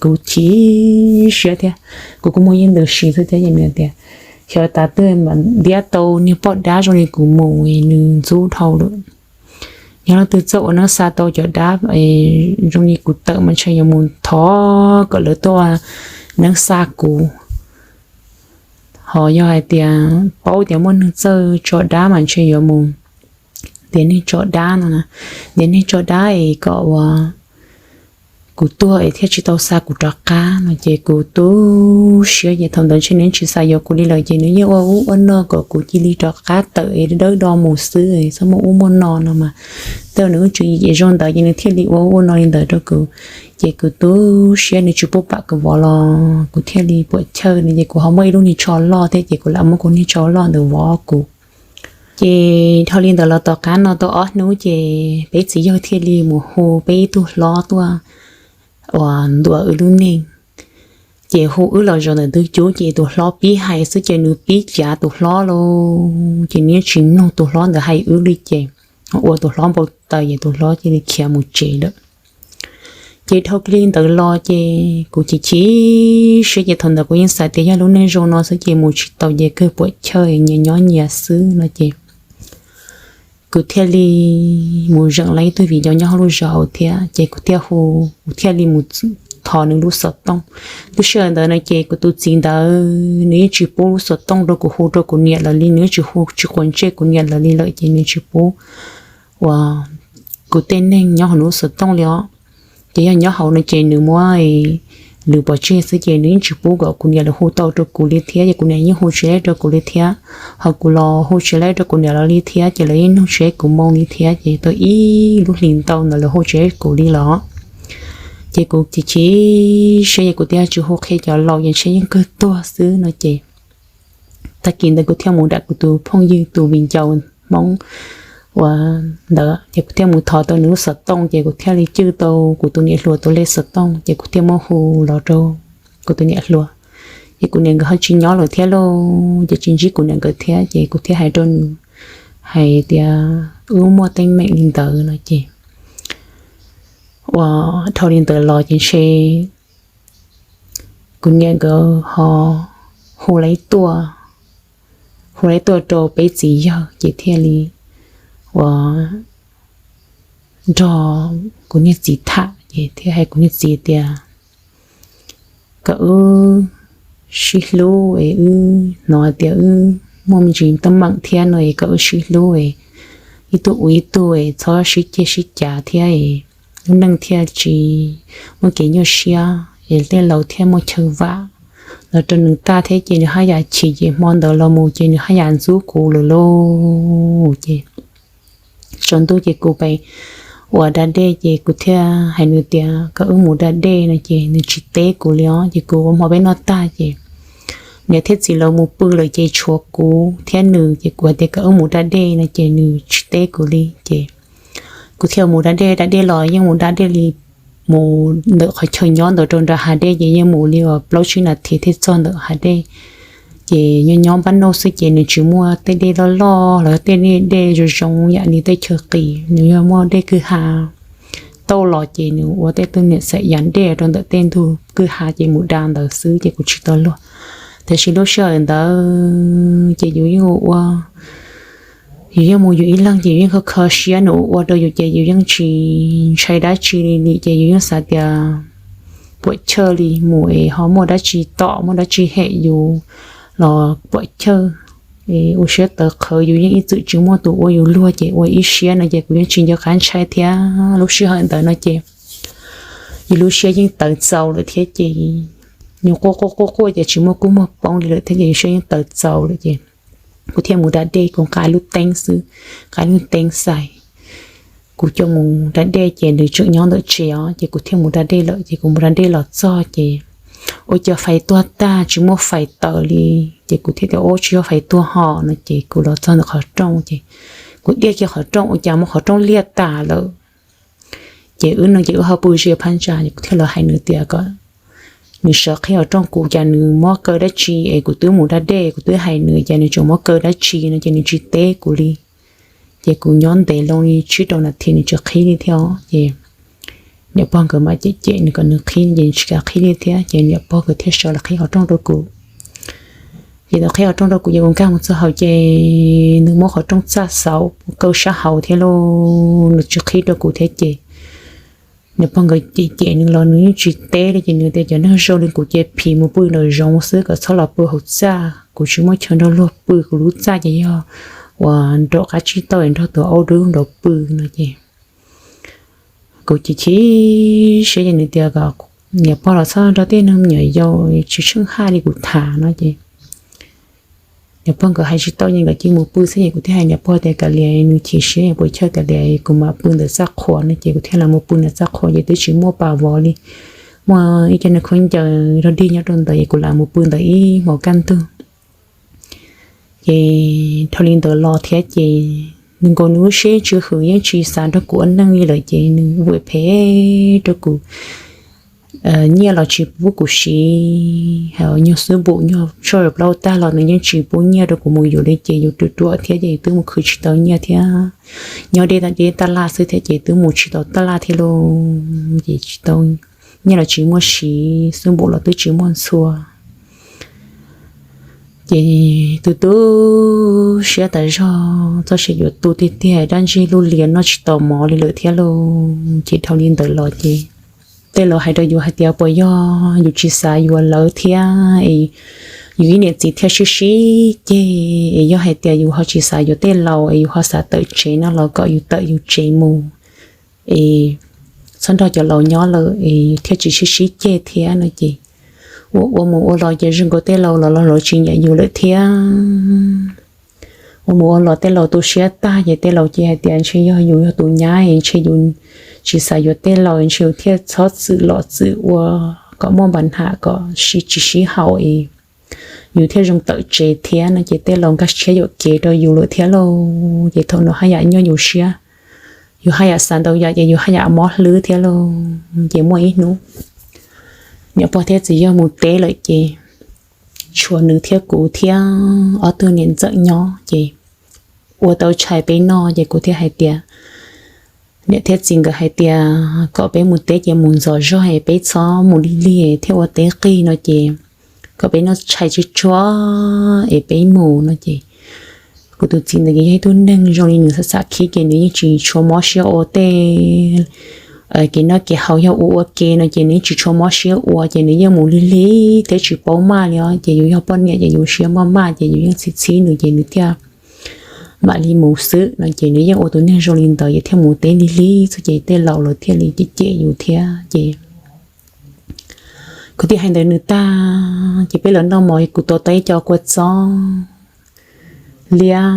kuv chim siab thiab kuv kuj muaj yeej ntws si xwb thiab ces nws tias xyov tas twg mas ntiab tau niag poj dab zoo li kuv mus nws ntxub dhau lawm. Yog leej twg txawj ua neeb xa tau cov dab zoo li kuv tawm mas ntshe yuav mus thov kom lawv tuaj ua neeb xa kuv. Ho yog hais tias paub tias muaj neeg txawj tso dab mas ntshe yuav mus ntiav neeg tso dab no na, ntiav neeg tso dab es kom ua kuv tuag es thiaj tsis tau xa kuv rov qab no ces kuv tu siab ces thaum ntawd ntshe nws tsis xav yuav kuv li lawm ces nws yeej ua ub ua no kom kuv cia li rov qab tawm es dawb do mus xwb, txhob muaj ub muaj no no mas. Tej nws wb tswv yim ces zoo ntawd ces nws thiaj li ua ub ua no li ntawd rau kuv. Ces kuv tu siab nws tsis pub pam kuv vov los kuv thiaj li puam chawj no ces kuv ho muaj ib lub niag tsho loj thiab ces kuv lam muab kuv niag tsho loj ntawd vov kuv. Ces dhau li ntawd los tom qab no tau ob hnub ces peb txiv yawg thiaj li mus hu peb ib tug hlob tuaj uas ntuas wb lub neej. Ces hu wb los zaum ntawm ntug cub ces tus hlob pib hais xwb ces nws pib cav tus hlob lauj, ces nws yeej tsis mloog tus hlob ntawd hais wb li ces ua tus hlob npau taws ces tus hlob cia li khiav mus tsev lawm. Ces dhau li ntawd los ces kuv chim chim siab ces thaum ntawd kuv yeej xav tias yog lub neej zoo no xwb ces mus tsis tau ces kawg puam chawj nyias nyob nyias xwb no ces kuv thiaj li mus zeem lawv ib tug viv ncaus nyob hauv lub zos hauv thiab ces kuv thiaj hu, kuv thiaj li mus thov nws lub xov tooj. Lub sij hawm ntawd no ces kuv tus txiv ntawd nws yeej tsis pub lub xov tooj rau kuv hu rau kuv niam lawv li, nws yeej tsis hu tsis quav ntsej kuv niam lawv li lawm ces nws tsis pub uas kuv tej neeg nyob hauv nws lub xov tooj li os. Ces yog nyob hauv no ces nws muab lwv pov tseg xwb ces nws yeej tsis pub kom kuv niam lawv hu tau rau kuv li thiab ces kuv niam yeej hu tsis laib rau kuv li thiab. Ho kuv los hu tsis laib rau kuv niam lawv li thiab ces lawv yeej nug tsis laib kuv moo li thiab ces tau ib lub hlis ntau ntawd lawv hu tsis laib kuv li los. Ces kuv chim chim siab ces kuv thiaj tsis hu qhia cov laus ces ntshe yeej kawg tuag xwb no ces tag kis ntawd kuv thiaj mus dam kuv tus phooj ywg tus viv ncaus Hmoob uas ntawd ces kuv thiaj mus thov tau nws lub xov tooj ces kuv thiaj li cwj tau kuv tus niam hluas tus lej xov tooj ces kuv thiaj muab hu los rau kuv tus niam hluas. Ces kuv niam nkawd ho tsis nyob lawm thiab lauj, ces tsis ntsib kuv niam nkawd thiab ces kuv thiaj hais rau nws hais tias wb muaj teeb meem li ntawd no ces uas dhau li ntawd los ces ntshe kuv niam nkawd ho hu lawv tuaj, hu lawv tuaj rau peb txiv yawg ces thiaj li uas nrog kuv niag txiv tham ces thiaj hais kuv niag txiv tias kom wb sib hlub es wb hnov tias wb muaj me ntsis teeb meem thiab no es kom wb sib hlub es ib tug ua ib tug es txhob sib ceg sib cav thiab es lub neej thiaj tsis muaj kev nyuaj siab es tej laus thiaj muaj chaw vam los rau nws tag thiab ces nws haj yam chim ces hmo ntawd los mus ces nws haj yam ntxub kuv lawm lauj ces tsaus ntuj ces kuv pem ua da dej ces kuv thiaj hais nws tias kom wb mus da dej no ces nws tsis teb kuv li os ces kuv ua hmo peb noj tag ces niam thiab txiv lawv mus pw lawm ces tshuav kuv thiab nws ces kuv hais tias kom wb mus da dej no ces nws tsis teb kuv li ces kuv thiaj mus da dej, da dej los yeej mus da dej li mus ntawm qhov chaw nyob ntawd rau nram hav dej ces yeej mus li uas plaub tsib nas this thiaj txog ntawm hav dej. Ces nyob nyob npab nauj xwb ces nws tsis muaj tej dej loj loj los tej dej zoo zoo yam li tej chaw qis, nws yog muaj dej kwj ha tauj los ces nws ua tej tug niam xaim yas dej rau ntawm tej ntug kwj ha ces mus da ntawd xwb ces kuv tsis tau luag. Tiam sis lub sij hawm ntawd ces yus yeej ua, yus yeej mus yus ib leeg ces yus yeej kho kho siab, nws ua ua rau yus ces yus yeej tsis ntshai dab tsi li ces yus yeej xav tias puam chawj li mus es ho muaj dab tsi tom muaj dab tsi hem yus los puam chawj. Ua siab tawv qhawv yus yeej ib txwm tsis muaj tus ua yus luag ces ua ib siab no ces kuv yeej tsis nco qab ntshai thiab. Lub sij hawm ntawd no ces yus lub siab yeej tawv txaus lawm thiab ces yus quaj quaj quaj quaj ces tsis muaj kub muag poob li lawm thiab ces yus siab yeej tawv txaus lawm ces kuv thiaj mus da dej, kuv nqa lub teeb xwb, nqa lub teeb xais. Kuv coj mus da dej ces nws tseem nyob ntawm tsev os ces kuv thiaj mus da dej lawm ces kuv mus da dej los txog ces ua cas fais tuag tag tsis muaj fais tawm li. Ces kuv thiaj tias ua tsis yog fais tuag ho no ces kuv los txog ntawm qhov rooj ces kuv tiaj kiag qhov rooj ua cas muaj qhov rooj liaj tas lawm. Ces wb no ces wb ho pw ziab phab ntsa es kuv thiaj los hais nws tias kom nws sawv qhib qhov rooj kuv, cas nws muab kaw dab tsi es kuv twb mus da dej kuv twb hais nws cas nws tseem muab kaw dab tsi no ces nws tsis teb kuv li. Ces kuv nyob ntev loo li tsib rau nas this nws tsis qhib li thiab ces niam pog nkawd mam cem cem nws kom nws qhib ces nws tsis kam qhib li thiab ces niam pog nkawd thiaj sawv los qhib qhov rooj rau kuv. Ces nws qhib qhov rooj rau kuv ces kuv nkag mus txog hauv ces nws muab qhov rooj txaj xauv kaw sab hauv thiab lauj, nws tsis qhib rau kuv thiab ces niam pog nkawd cem cem nws los nws yeej tsis teb li ces nws tias cov neeg zoo li kuv ces phim mus pw nraum zoov xwb, kom txhob los pw hauv txaj, kuv tsis muaj chaw nrog luag pw, kuv lub txaj ces yog uas nraum qab tsib taug nrog tus aub dub nraud pw no ces kuv chim chim siab ces nws tias kom niam pog los txhob nrog tej neeg me nyuam yaus tsis tsheej haj li kuv tham no ces niam pog nkawd hais tsis tau ces nkawd cia mus pw xwb es kuv thiaj hais niam pog tias kav liam, nws chim siab puas chawj, kav liam kuv mam pw ntawm txaj qhua no ces kuv thiaj los mus pw ntawm txaj qhua ces twb tsis muaj pas vov li, muaj ib co neeg khaub ncaws rog dig nyob rau ntawd es kuv lam mus pw ntawd ib hmos kaj ntug. Ces dhau li ntawd los thiab ces nws nkaus nws lub siab tsw hwm yeej tsis xav nrog kuv ua neej li lawm ces nws ua phem rau kuv, nyiaj los tsis pub kuv siv, hais nyuag xub npum nyuag tshuaj plaub tag los nws yeej tsis pub nyiaj rau kuv mus yuav li ces yus ruam ruam thiab ces twb mus khwv tsis tau nyiaj thiab, nyob deb deb taj laj xwb thiab ces twb mus tsis tau taj laj thiab lauj, ces tsis tau nyiaj los tsis muaj siv, xub npum los twb tsis muaj ntxhua. Ces tu tu siab tas zog, txoj sia yuav tu tiag tiag, dab ntseg lub lias noj tsis tau mov li lawm thiab lauj. Ces dhau li ntawd los ces tej laus hais rau yus hais tias puas yog yus tsis xav yuav lawv thiab es yus ib niam txiv thiaj sib sib ceg, es yog hais tias yus ho tsis xav yuav tej laus es yus ho xav tawm tsev no los kom yus tawm yus tsev mus es txhob nrog cov laus nyob lawm es thiaj tsis sib sib ceg thiab no ces ua ua mus ua los ces zoo nkaus tej laus los los lawv tsis nyiam yus lawm thiab. Ua mus ua los tej laus tu siab tag ces tej laus ces hais tias ntshe yog yus yog tus nyab es ntshe yus tsis xav yuav tej laus es ntshe yus thiaj txhob txwm los txwm ua kom muaj npa nham kom sib tsis sib haum es yus thiaj zoo tawm tsev thiab no ces tej laus nkag tshiab yuam kev rau yus lawm thiab lauj. Ces thaum no haj yam nyuaj yus siab, yus haj yam xav ntau yam ces yus haj yam mob hlwb thiab lauj. Ces muaj ib hnub niam pog thiab txiv yawg mus teb lawm ces tshuav nws thiab kuv thiab ob tug niam ntxawm nyob ces ua tau tshais peb noj ces kuv thiaj hais tias, niam thiab txiv nkawd hais tias kom peb mus teb ces mus ntxov zog es peb txhob mus lig lig thiab ua teb qig no ces kom peb noj tshais tsuag tsuag es peb mus no ces kuv tus txiv ntawd ces yog ib tug neeg zoo li nws xav xav khib ces nws yeej tsis tshua mob siab ua tej kev noj kev haus, yog ua ua ke no ces nws yeej tsis tshua mob siab ua ces nws yeej mus lig lig thiab tsis paub maj li os. Ces yus yog poj niam ces yus siab maj maj ces yus yeej txhib txhib nws ces nws thiaj mam li mus xwb no ces nws yeej ua tus neeg zoo li ntawd ces thiaj mus teb lig lig xwb ces tej laus lawv thiaj li cem cem yus thiab ces kuv thiaj hais ntawd nws tag ces peb los noj mov, kuv tua tau ib co kua txob liab,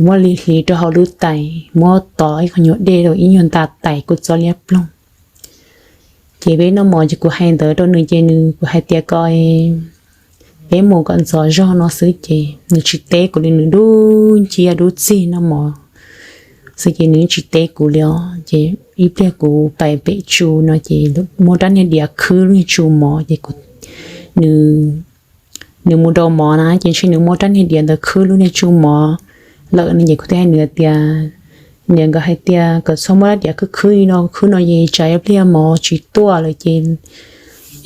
muab li hliv rau hauv lub tais, muab tov ib qho nyuag dej rau ib nyuag nta tais kua txob liab ploog. Ces peb noj mov ces kuv hais ntawd rau nws ces nws, kuv hais tias kom peb mus kom ntxov zog no xwb ces nws tsis teb kuv li, nws dub nciab dub txig noj mov xwb ces nws tsis teb kuv li os. Ces ib pliag kuv pais pem tsu no ces muaj rab niag diav khwb lub niag tsu mov ces nws, nws mus rau mov na ces ntshe nws muab rab niag diav ntawd khwb lub niag tsu mov lawm no ces kuv thiaj hais nws tias, niam nkawd hais tias kom txhob muab rab diav khwb khwb li no, khwb no ces tsam ib pliag mov tsis tuaj lawm ces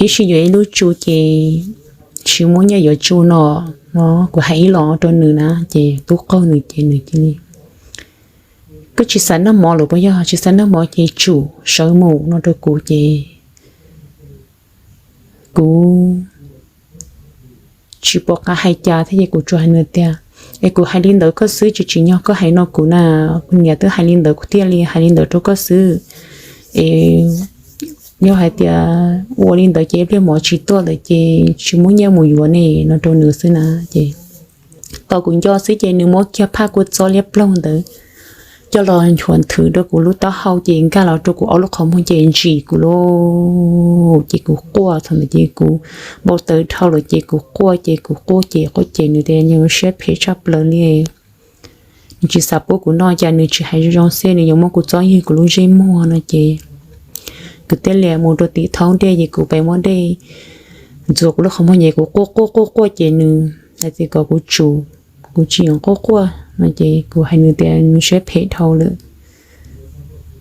ib sij yuav ib lub tsu ces tsis muaj nyiaj yuav tsu no. No kuv hais ib los rau nws na ces tub qaug nws ces nws cia li, koj tsis xav noj mov lawm puas yog? Tsis xav noj mov ces tsum sawv mus no rau kuv ces kuv tsis pom qab hais cas thiab ces kuv tsuas hais nws tias, es kuv hais li ntawd koj xwb, tsis tsim nyog koj hais no kuv na, kuv niam twb hais li ntawd kuv thiaj li hais li ntawd rau koj xwb. Es yog hais tias ua li ntawd ces ib pliag mov tsis tuaj lawm ces tsis muaj nyiaj mus yuav ne no rau nws xwb na. Ces tau kuv nco xwb ces nws muab kiag phaj kua txob liab ploog ntawd coj los nchuav nthwv rau kuv lub taub hau ces nkag los rau kuv ob lub qhov muag ces ntsim kuv lauj. Ces kuv quaj, thaum ntawd ces kuv npau taws dhau lawm ces kuv quaj ces kuv quaj ces quaj ces nws tias nws siab phem tshaj plaws li, nws tsis xav pub kuv noj, cas nws tsis hais zoo zoo xwb nws yuav muab kuv txob ywg kuv lub ntsej muag no ces kuv thiaj li mus rau tim thoob dej ces kuv pais muab dej ntxuav kuv lub qhov muag ces kuv quaj quaj quaj quaj ces nws hais tias kom kuv tsum, kuv tsis yeem quaj quaj no ces kuv hais nws tias nws siab phem dhau lawm,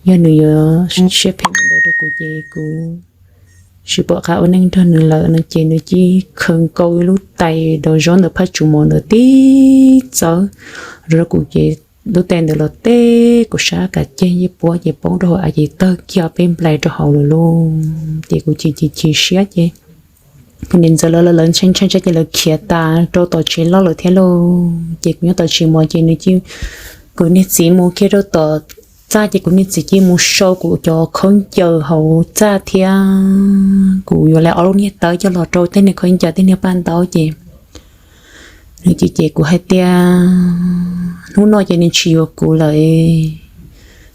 yog nws yuav siab phem mus ntawd rau kuv ces kuv tsis pom qab ua neej nrog nws lawm no ces nws cia li khawv nkaus ib lub tais daus zaub ntawm phaj tsuas mos ntawd tib txawv rau kuv ces lub tais ntawd los teb kuv sab kav ceg ib puab ces poob rau hauv av ces tawg kiag peb nplais rau hauv lawm lauj. Ces kuv chim chim chim siab ces kuv niam ntxawm lawv ntshai ntshai ces lawv khiav tas rau tom tsev loj lawm thiab lauj. Ces kuv nyob tom tsev mos ces nws cia, kuv niag txiv mus kiag rau tom txaj ces kuv niag txiv cia li mus sau kuv cov khaub ncaws hauv txaj thiab kuv yuav lawv ob lub niag tawb coj los rau tej niag khaub ncaws tej niag paj ntaub ces nws ces ces kuv hais tias hnub no ces nws tsis yuav kuv lawm,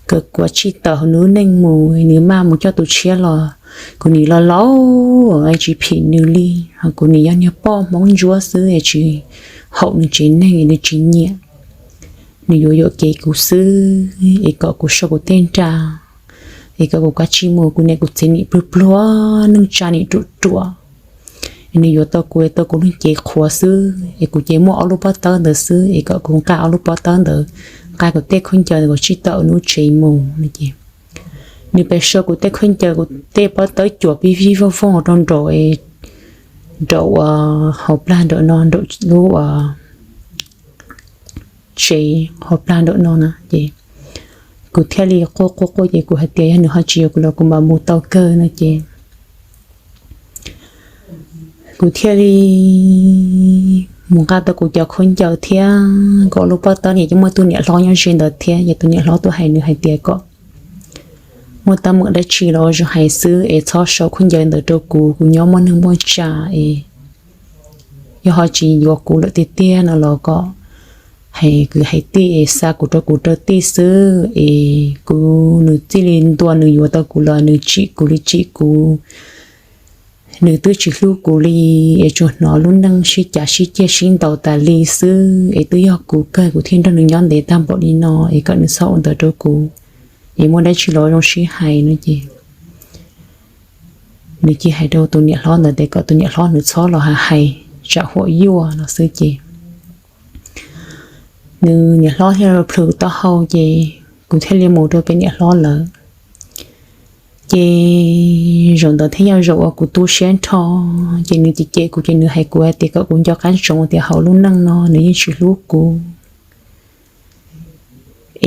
kuv kuv tsis tawm hauv nws lub neej mus, nws maj mus coj tus tshiab los kuv nim los laus tsis phim nws li, kuv nim yog niag poj Hmoob ntsuab xwb es tsis haum nws tsev neeg es nws tsis nyiam. Nws yuav yuam kev kuv xwb es kom kuv sau kuv tej nra, es kom kuv kav tsij mus, kuv niam kuv txiv nim pluag pluag neej tsa nim ruam ruam, es nws yuav tau kuv es tau kuv lub cev qhuav xwb es kuv ces muaj ob lub pob tawb ntawd xwb es kom kuv nqa ob lub pob tawb ntawd, nqa kuv tej khaub ncaws ntawd kuv tsis tawm nws lub tsev mus no ces nws pes sau kuv tej khaub ncaws kuv tej pob tawb cuam pib vij vog voog rau nraum, nraum uas hauv plag nraum no, nraum lub uas tsev hauv plag nraum no na ces kuv thiaj li quaj quaj quaj ces kuv hais tias yog nws ho tsis yuav kuv los kuv mam mus tau kawg no ces kuv thiaj li mus nqa tau kuv cov khaub ncaws thiab kuv ob lub pob tawb, nws ces muaj tus niam hlob nyob ze ntawd thiab ces tus niam hlob tuaj hais nws hais tias kom muaj teeb meem dab tsi los zoo hais xwb es txhob sau khaub ncaws ntawd rau kuv, kuv nyob muaj neeg muaj tsa es yog ho tsis yuav kuv lawm tiag tiag no los kom hais kwv hais tij es xa kuv rau kuv rau tij xwb es kuv, nws txij li ntua nws yuav tau kuv los nws tsim kuv li tsim kuv, nws twb tsis hlub kuv li es tsuas hnov lub neej sib cav sib ceg sib ntaus tas li xwb es twb yog kuv kawg kuv thiaj nrog nws nyob ntev tag npaum li no es kom nws txhob ua ntawd rau kuv es muaj dab tsi los zoo sib hais no ces nws cia hais rau tus niam hlob ntawd tias kom tus niam hlob nws txhob los hais, tsam huam yuaj no xwb ces nws niam hlob thiaj plhws taub hau ces kuv thiaj li mus rau pem niam hlob lawm. Ces zaum ntawd thiaj yog zaum uas kuv tu siab nrho, ces nws cem cem kuv ces nws hais kuv hais tias kom kuv nco qab ntsoov tias hauv lub neej no nws yeej tsis hlub kuv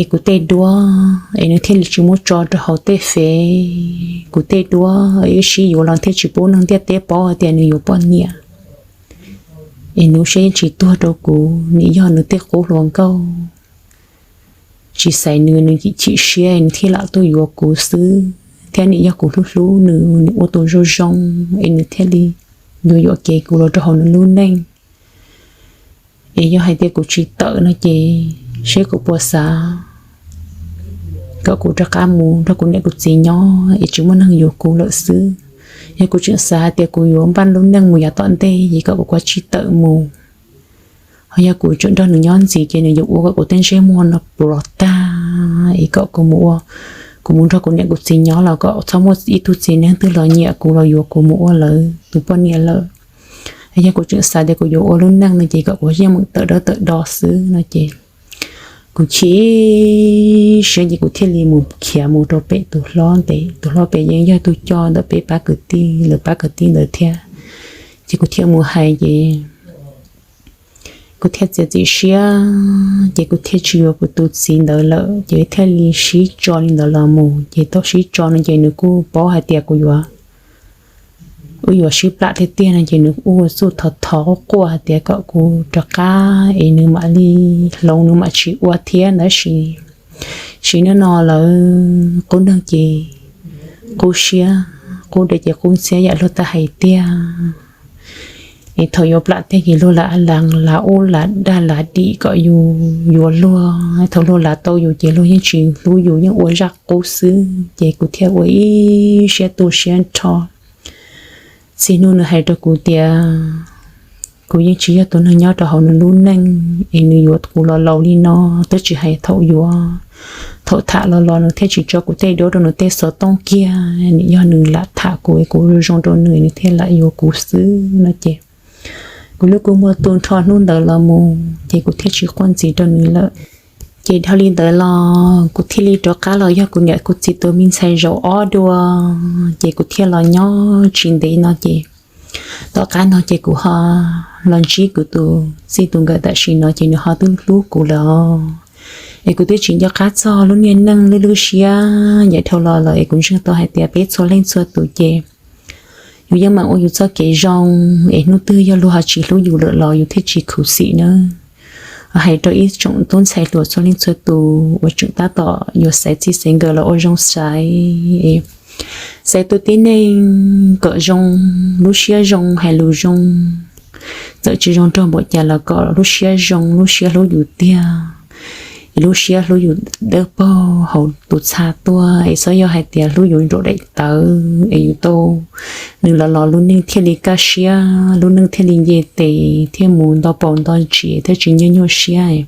es kuv tej duab es nws thiaj li tsis muab tso rau hauv tej fev, kuv tej duab ib sib yuav los thiaj tsis pub neeg ntiaj teb paub hais tias nws yuav poj niam es nws lub siab yeej tsis tuag rau kuv, nim yog nws tej qub hluas nkauj tsis xaiv nws, nws chim chim siab nws thiaj lam tuaj yuav kuv xwb, thiab nim yog kuv hlub hlub nws, nws ua tus zoo zoo es nws thiaj li yuav yuam kev kuv los rau hauv nws lub neej. Es yog hais tias kuv tsis tawm no ces seb kuv puas xav kom kuv rov qab mus nrog kuv niam kuv txiv nyob es tsis muaj neeg yuav kuv lawm xwb. Yog kuv tseem xav hais tias kuv yuav npaj lub neej mus yav tom ntej ces kom kuv kav tsij tawm mus. Ho yog kuv tseem nrog nws nyob ntxiv ces nws yuav ua kom kuv tej ntsej muag no puas los tag es kom kuv mus ua, kuv mus nrog kuv niam kuv txiv nyob los kom txhob muaj ib tug txiv neej twg los nyiam kuv los yuav kuv mus ua lawv tus poj niam lawm. Yog kuv tseem xav tias kuv yuav ua lub neej no ces kom kuv yeej meem tawm dawb tawm do xwb no ces kuv chim siab ces kuv thiaj li mus khiav mus rau pem tus hlob ntawd, tus hlob pem yeej yog tus coj ntawm peb pab kwv tij, lawv pab kwv tij ntawd thiab. Ces kuv thiaj mus hais ces kuv thiaj txiav txim siab ces kuv thiaj tsis yuav kuv tus txiv ntawd lawm ces thiaj li sib tso li ntawd los mus. Ces tau sib tso no ces nws kuj paub hais tias kuv yuav, wb yuav sib plam tiag tiag no ces nws kuj ua txuj thov thov quaj quaj hais tias kom kuv rov qab es nws mam li hloov, nws mam tsis ua thiab ntawd. Tab sis sim neej no lawv qub neeg ces qub siab, qub dej ces qub ntxhiab yam luag tau hais tiag. Es thaum yuav plam tiag ces luag lam lam lam ub lam dag lam dim kom yus yuav luag. Thaum luag lam tau yus ces luag yeej tsis hlub yus, yeej ua zaj qub xwb. Ces kuv thiaj ua ib siab tu siab nrho. Txij hnub nws hais rau kuv tias kuv yeej tsis yog tus neeg nyob rau hauv nws lub neej es nws yuav kuv los laus li no, twb tsis hais thaum yuav, thaum tham los los nws thiaj tsis tso kuv tej duab rau nws tej xov tooj kiag. Nws yog nws lam tham kuv es kuv zoo zoo rau nws, nws thiaj lam yuav kuv xwb no ces kuv lub kua muag tu nrho hnub ntawd los mus ces kuv thiaj tsis quaj ntxiv rau nws lawm. Ces dhau li ntawd los kuv thiaj li rov qab los yog kuv niam kuv txiv tus me ntxhais zaum ob dua, ces kuv thiaj los nyob tsis ntev no ces tom qab no ces kuv ho los ntsib kuv tus txij tus nkawm tam sim no ces nws ho twb hlub kuv lawm. Es kuv twb tsis nco qab txog lub niag neej lub lub siab nyaim dhau los lawm es kuv ntseeg tau hais tias peb txhua leej txhua tus ces yus yeej meem ua yus txoj kev zoo, es hnub twg yog luag ho tsis hlub yus lawm los yus thiaj tsis khuv xim nawb. Hais rau ib tsoom tub ntxhais hluas txhua leej txhua tus uas tseem tab tom yuav xaiv txij xaiv nkawm los ua zoo xaiv, xaiv tus tib neeg kom zoo, lub siab zoo, hais lus zoo. Txawm tsis zoo nraug npaum cas los kom lub siab zoo, lub siab hlub yus tiag, es lub siab hlub yus dawb paug hauv tus txha tuaj, es txhob yog hais tias hlub yus nraum daim tawv es yus tau nws los los lub neej thiaj li kaj siab, lub neej thiaj li nce tes thiaj mus nto paus nto ntsis thiab tsis nyuaj nyuaj siab,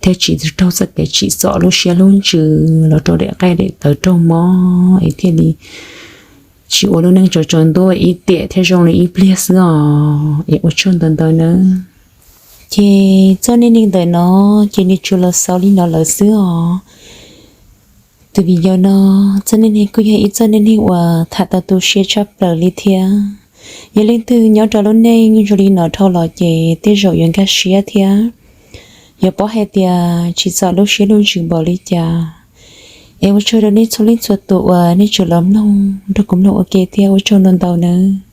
thiab tsis raug txoj kev tsim txom lub siab lub ntsws los rau daim qaij daim tawv raug mob es thiaj li tsis ua lub neej tsaus tsaus ntuj ib tiam thiaj zoo li ib pliag xwb os. Es ua tsaug ntau ntau nawb. Ces txoj neej neeg ntawm no ces nws tsuas los xaus li no lawm xwb os. Tus viv ncaus no, txoj neej neeg kuj yog ib txoj neej neeg uas tham tau tu siab tshaj plaws li thiab. Yog leej twg nyob rau lub neej zoo li no dhau los ces tej zaum yuav nkag siab thiab yuav paub hais tias tsim txom lub siab lub ntsws npaum li cas. Es ua tsaug rau nej txhua leej txhua tus uas nej tseem los mloog nrog kuv mloog ua ke thiab ua tsaug ntau ntau nawb.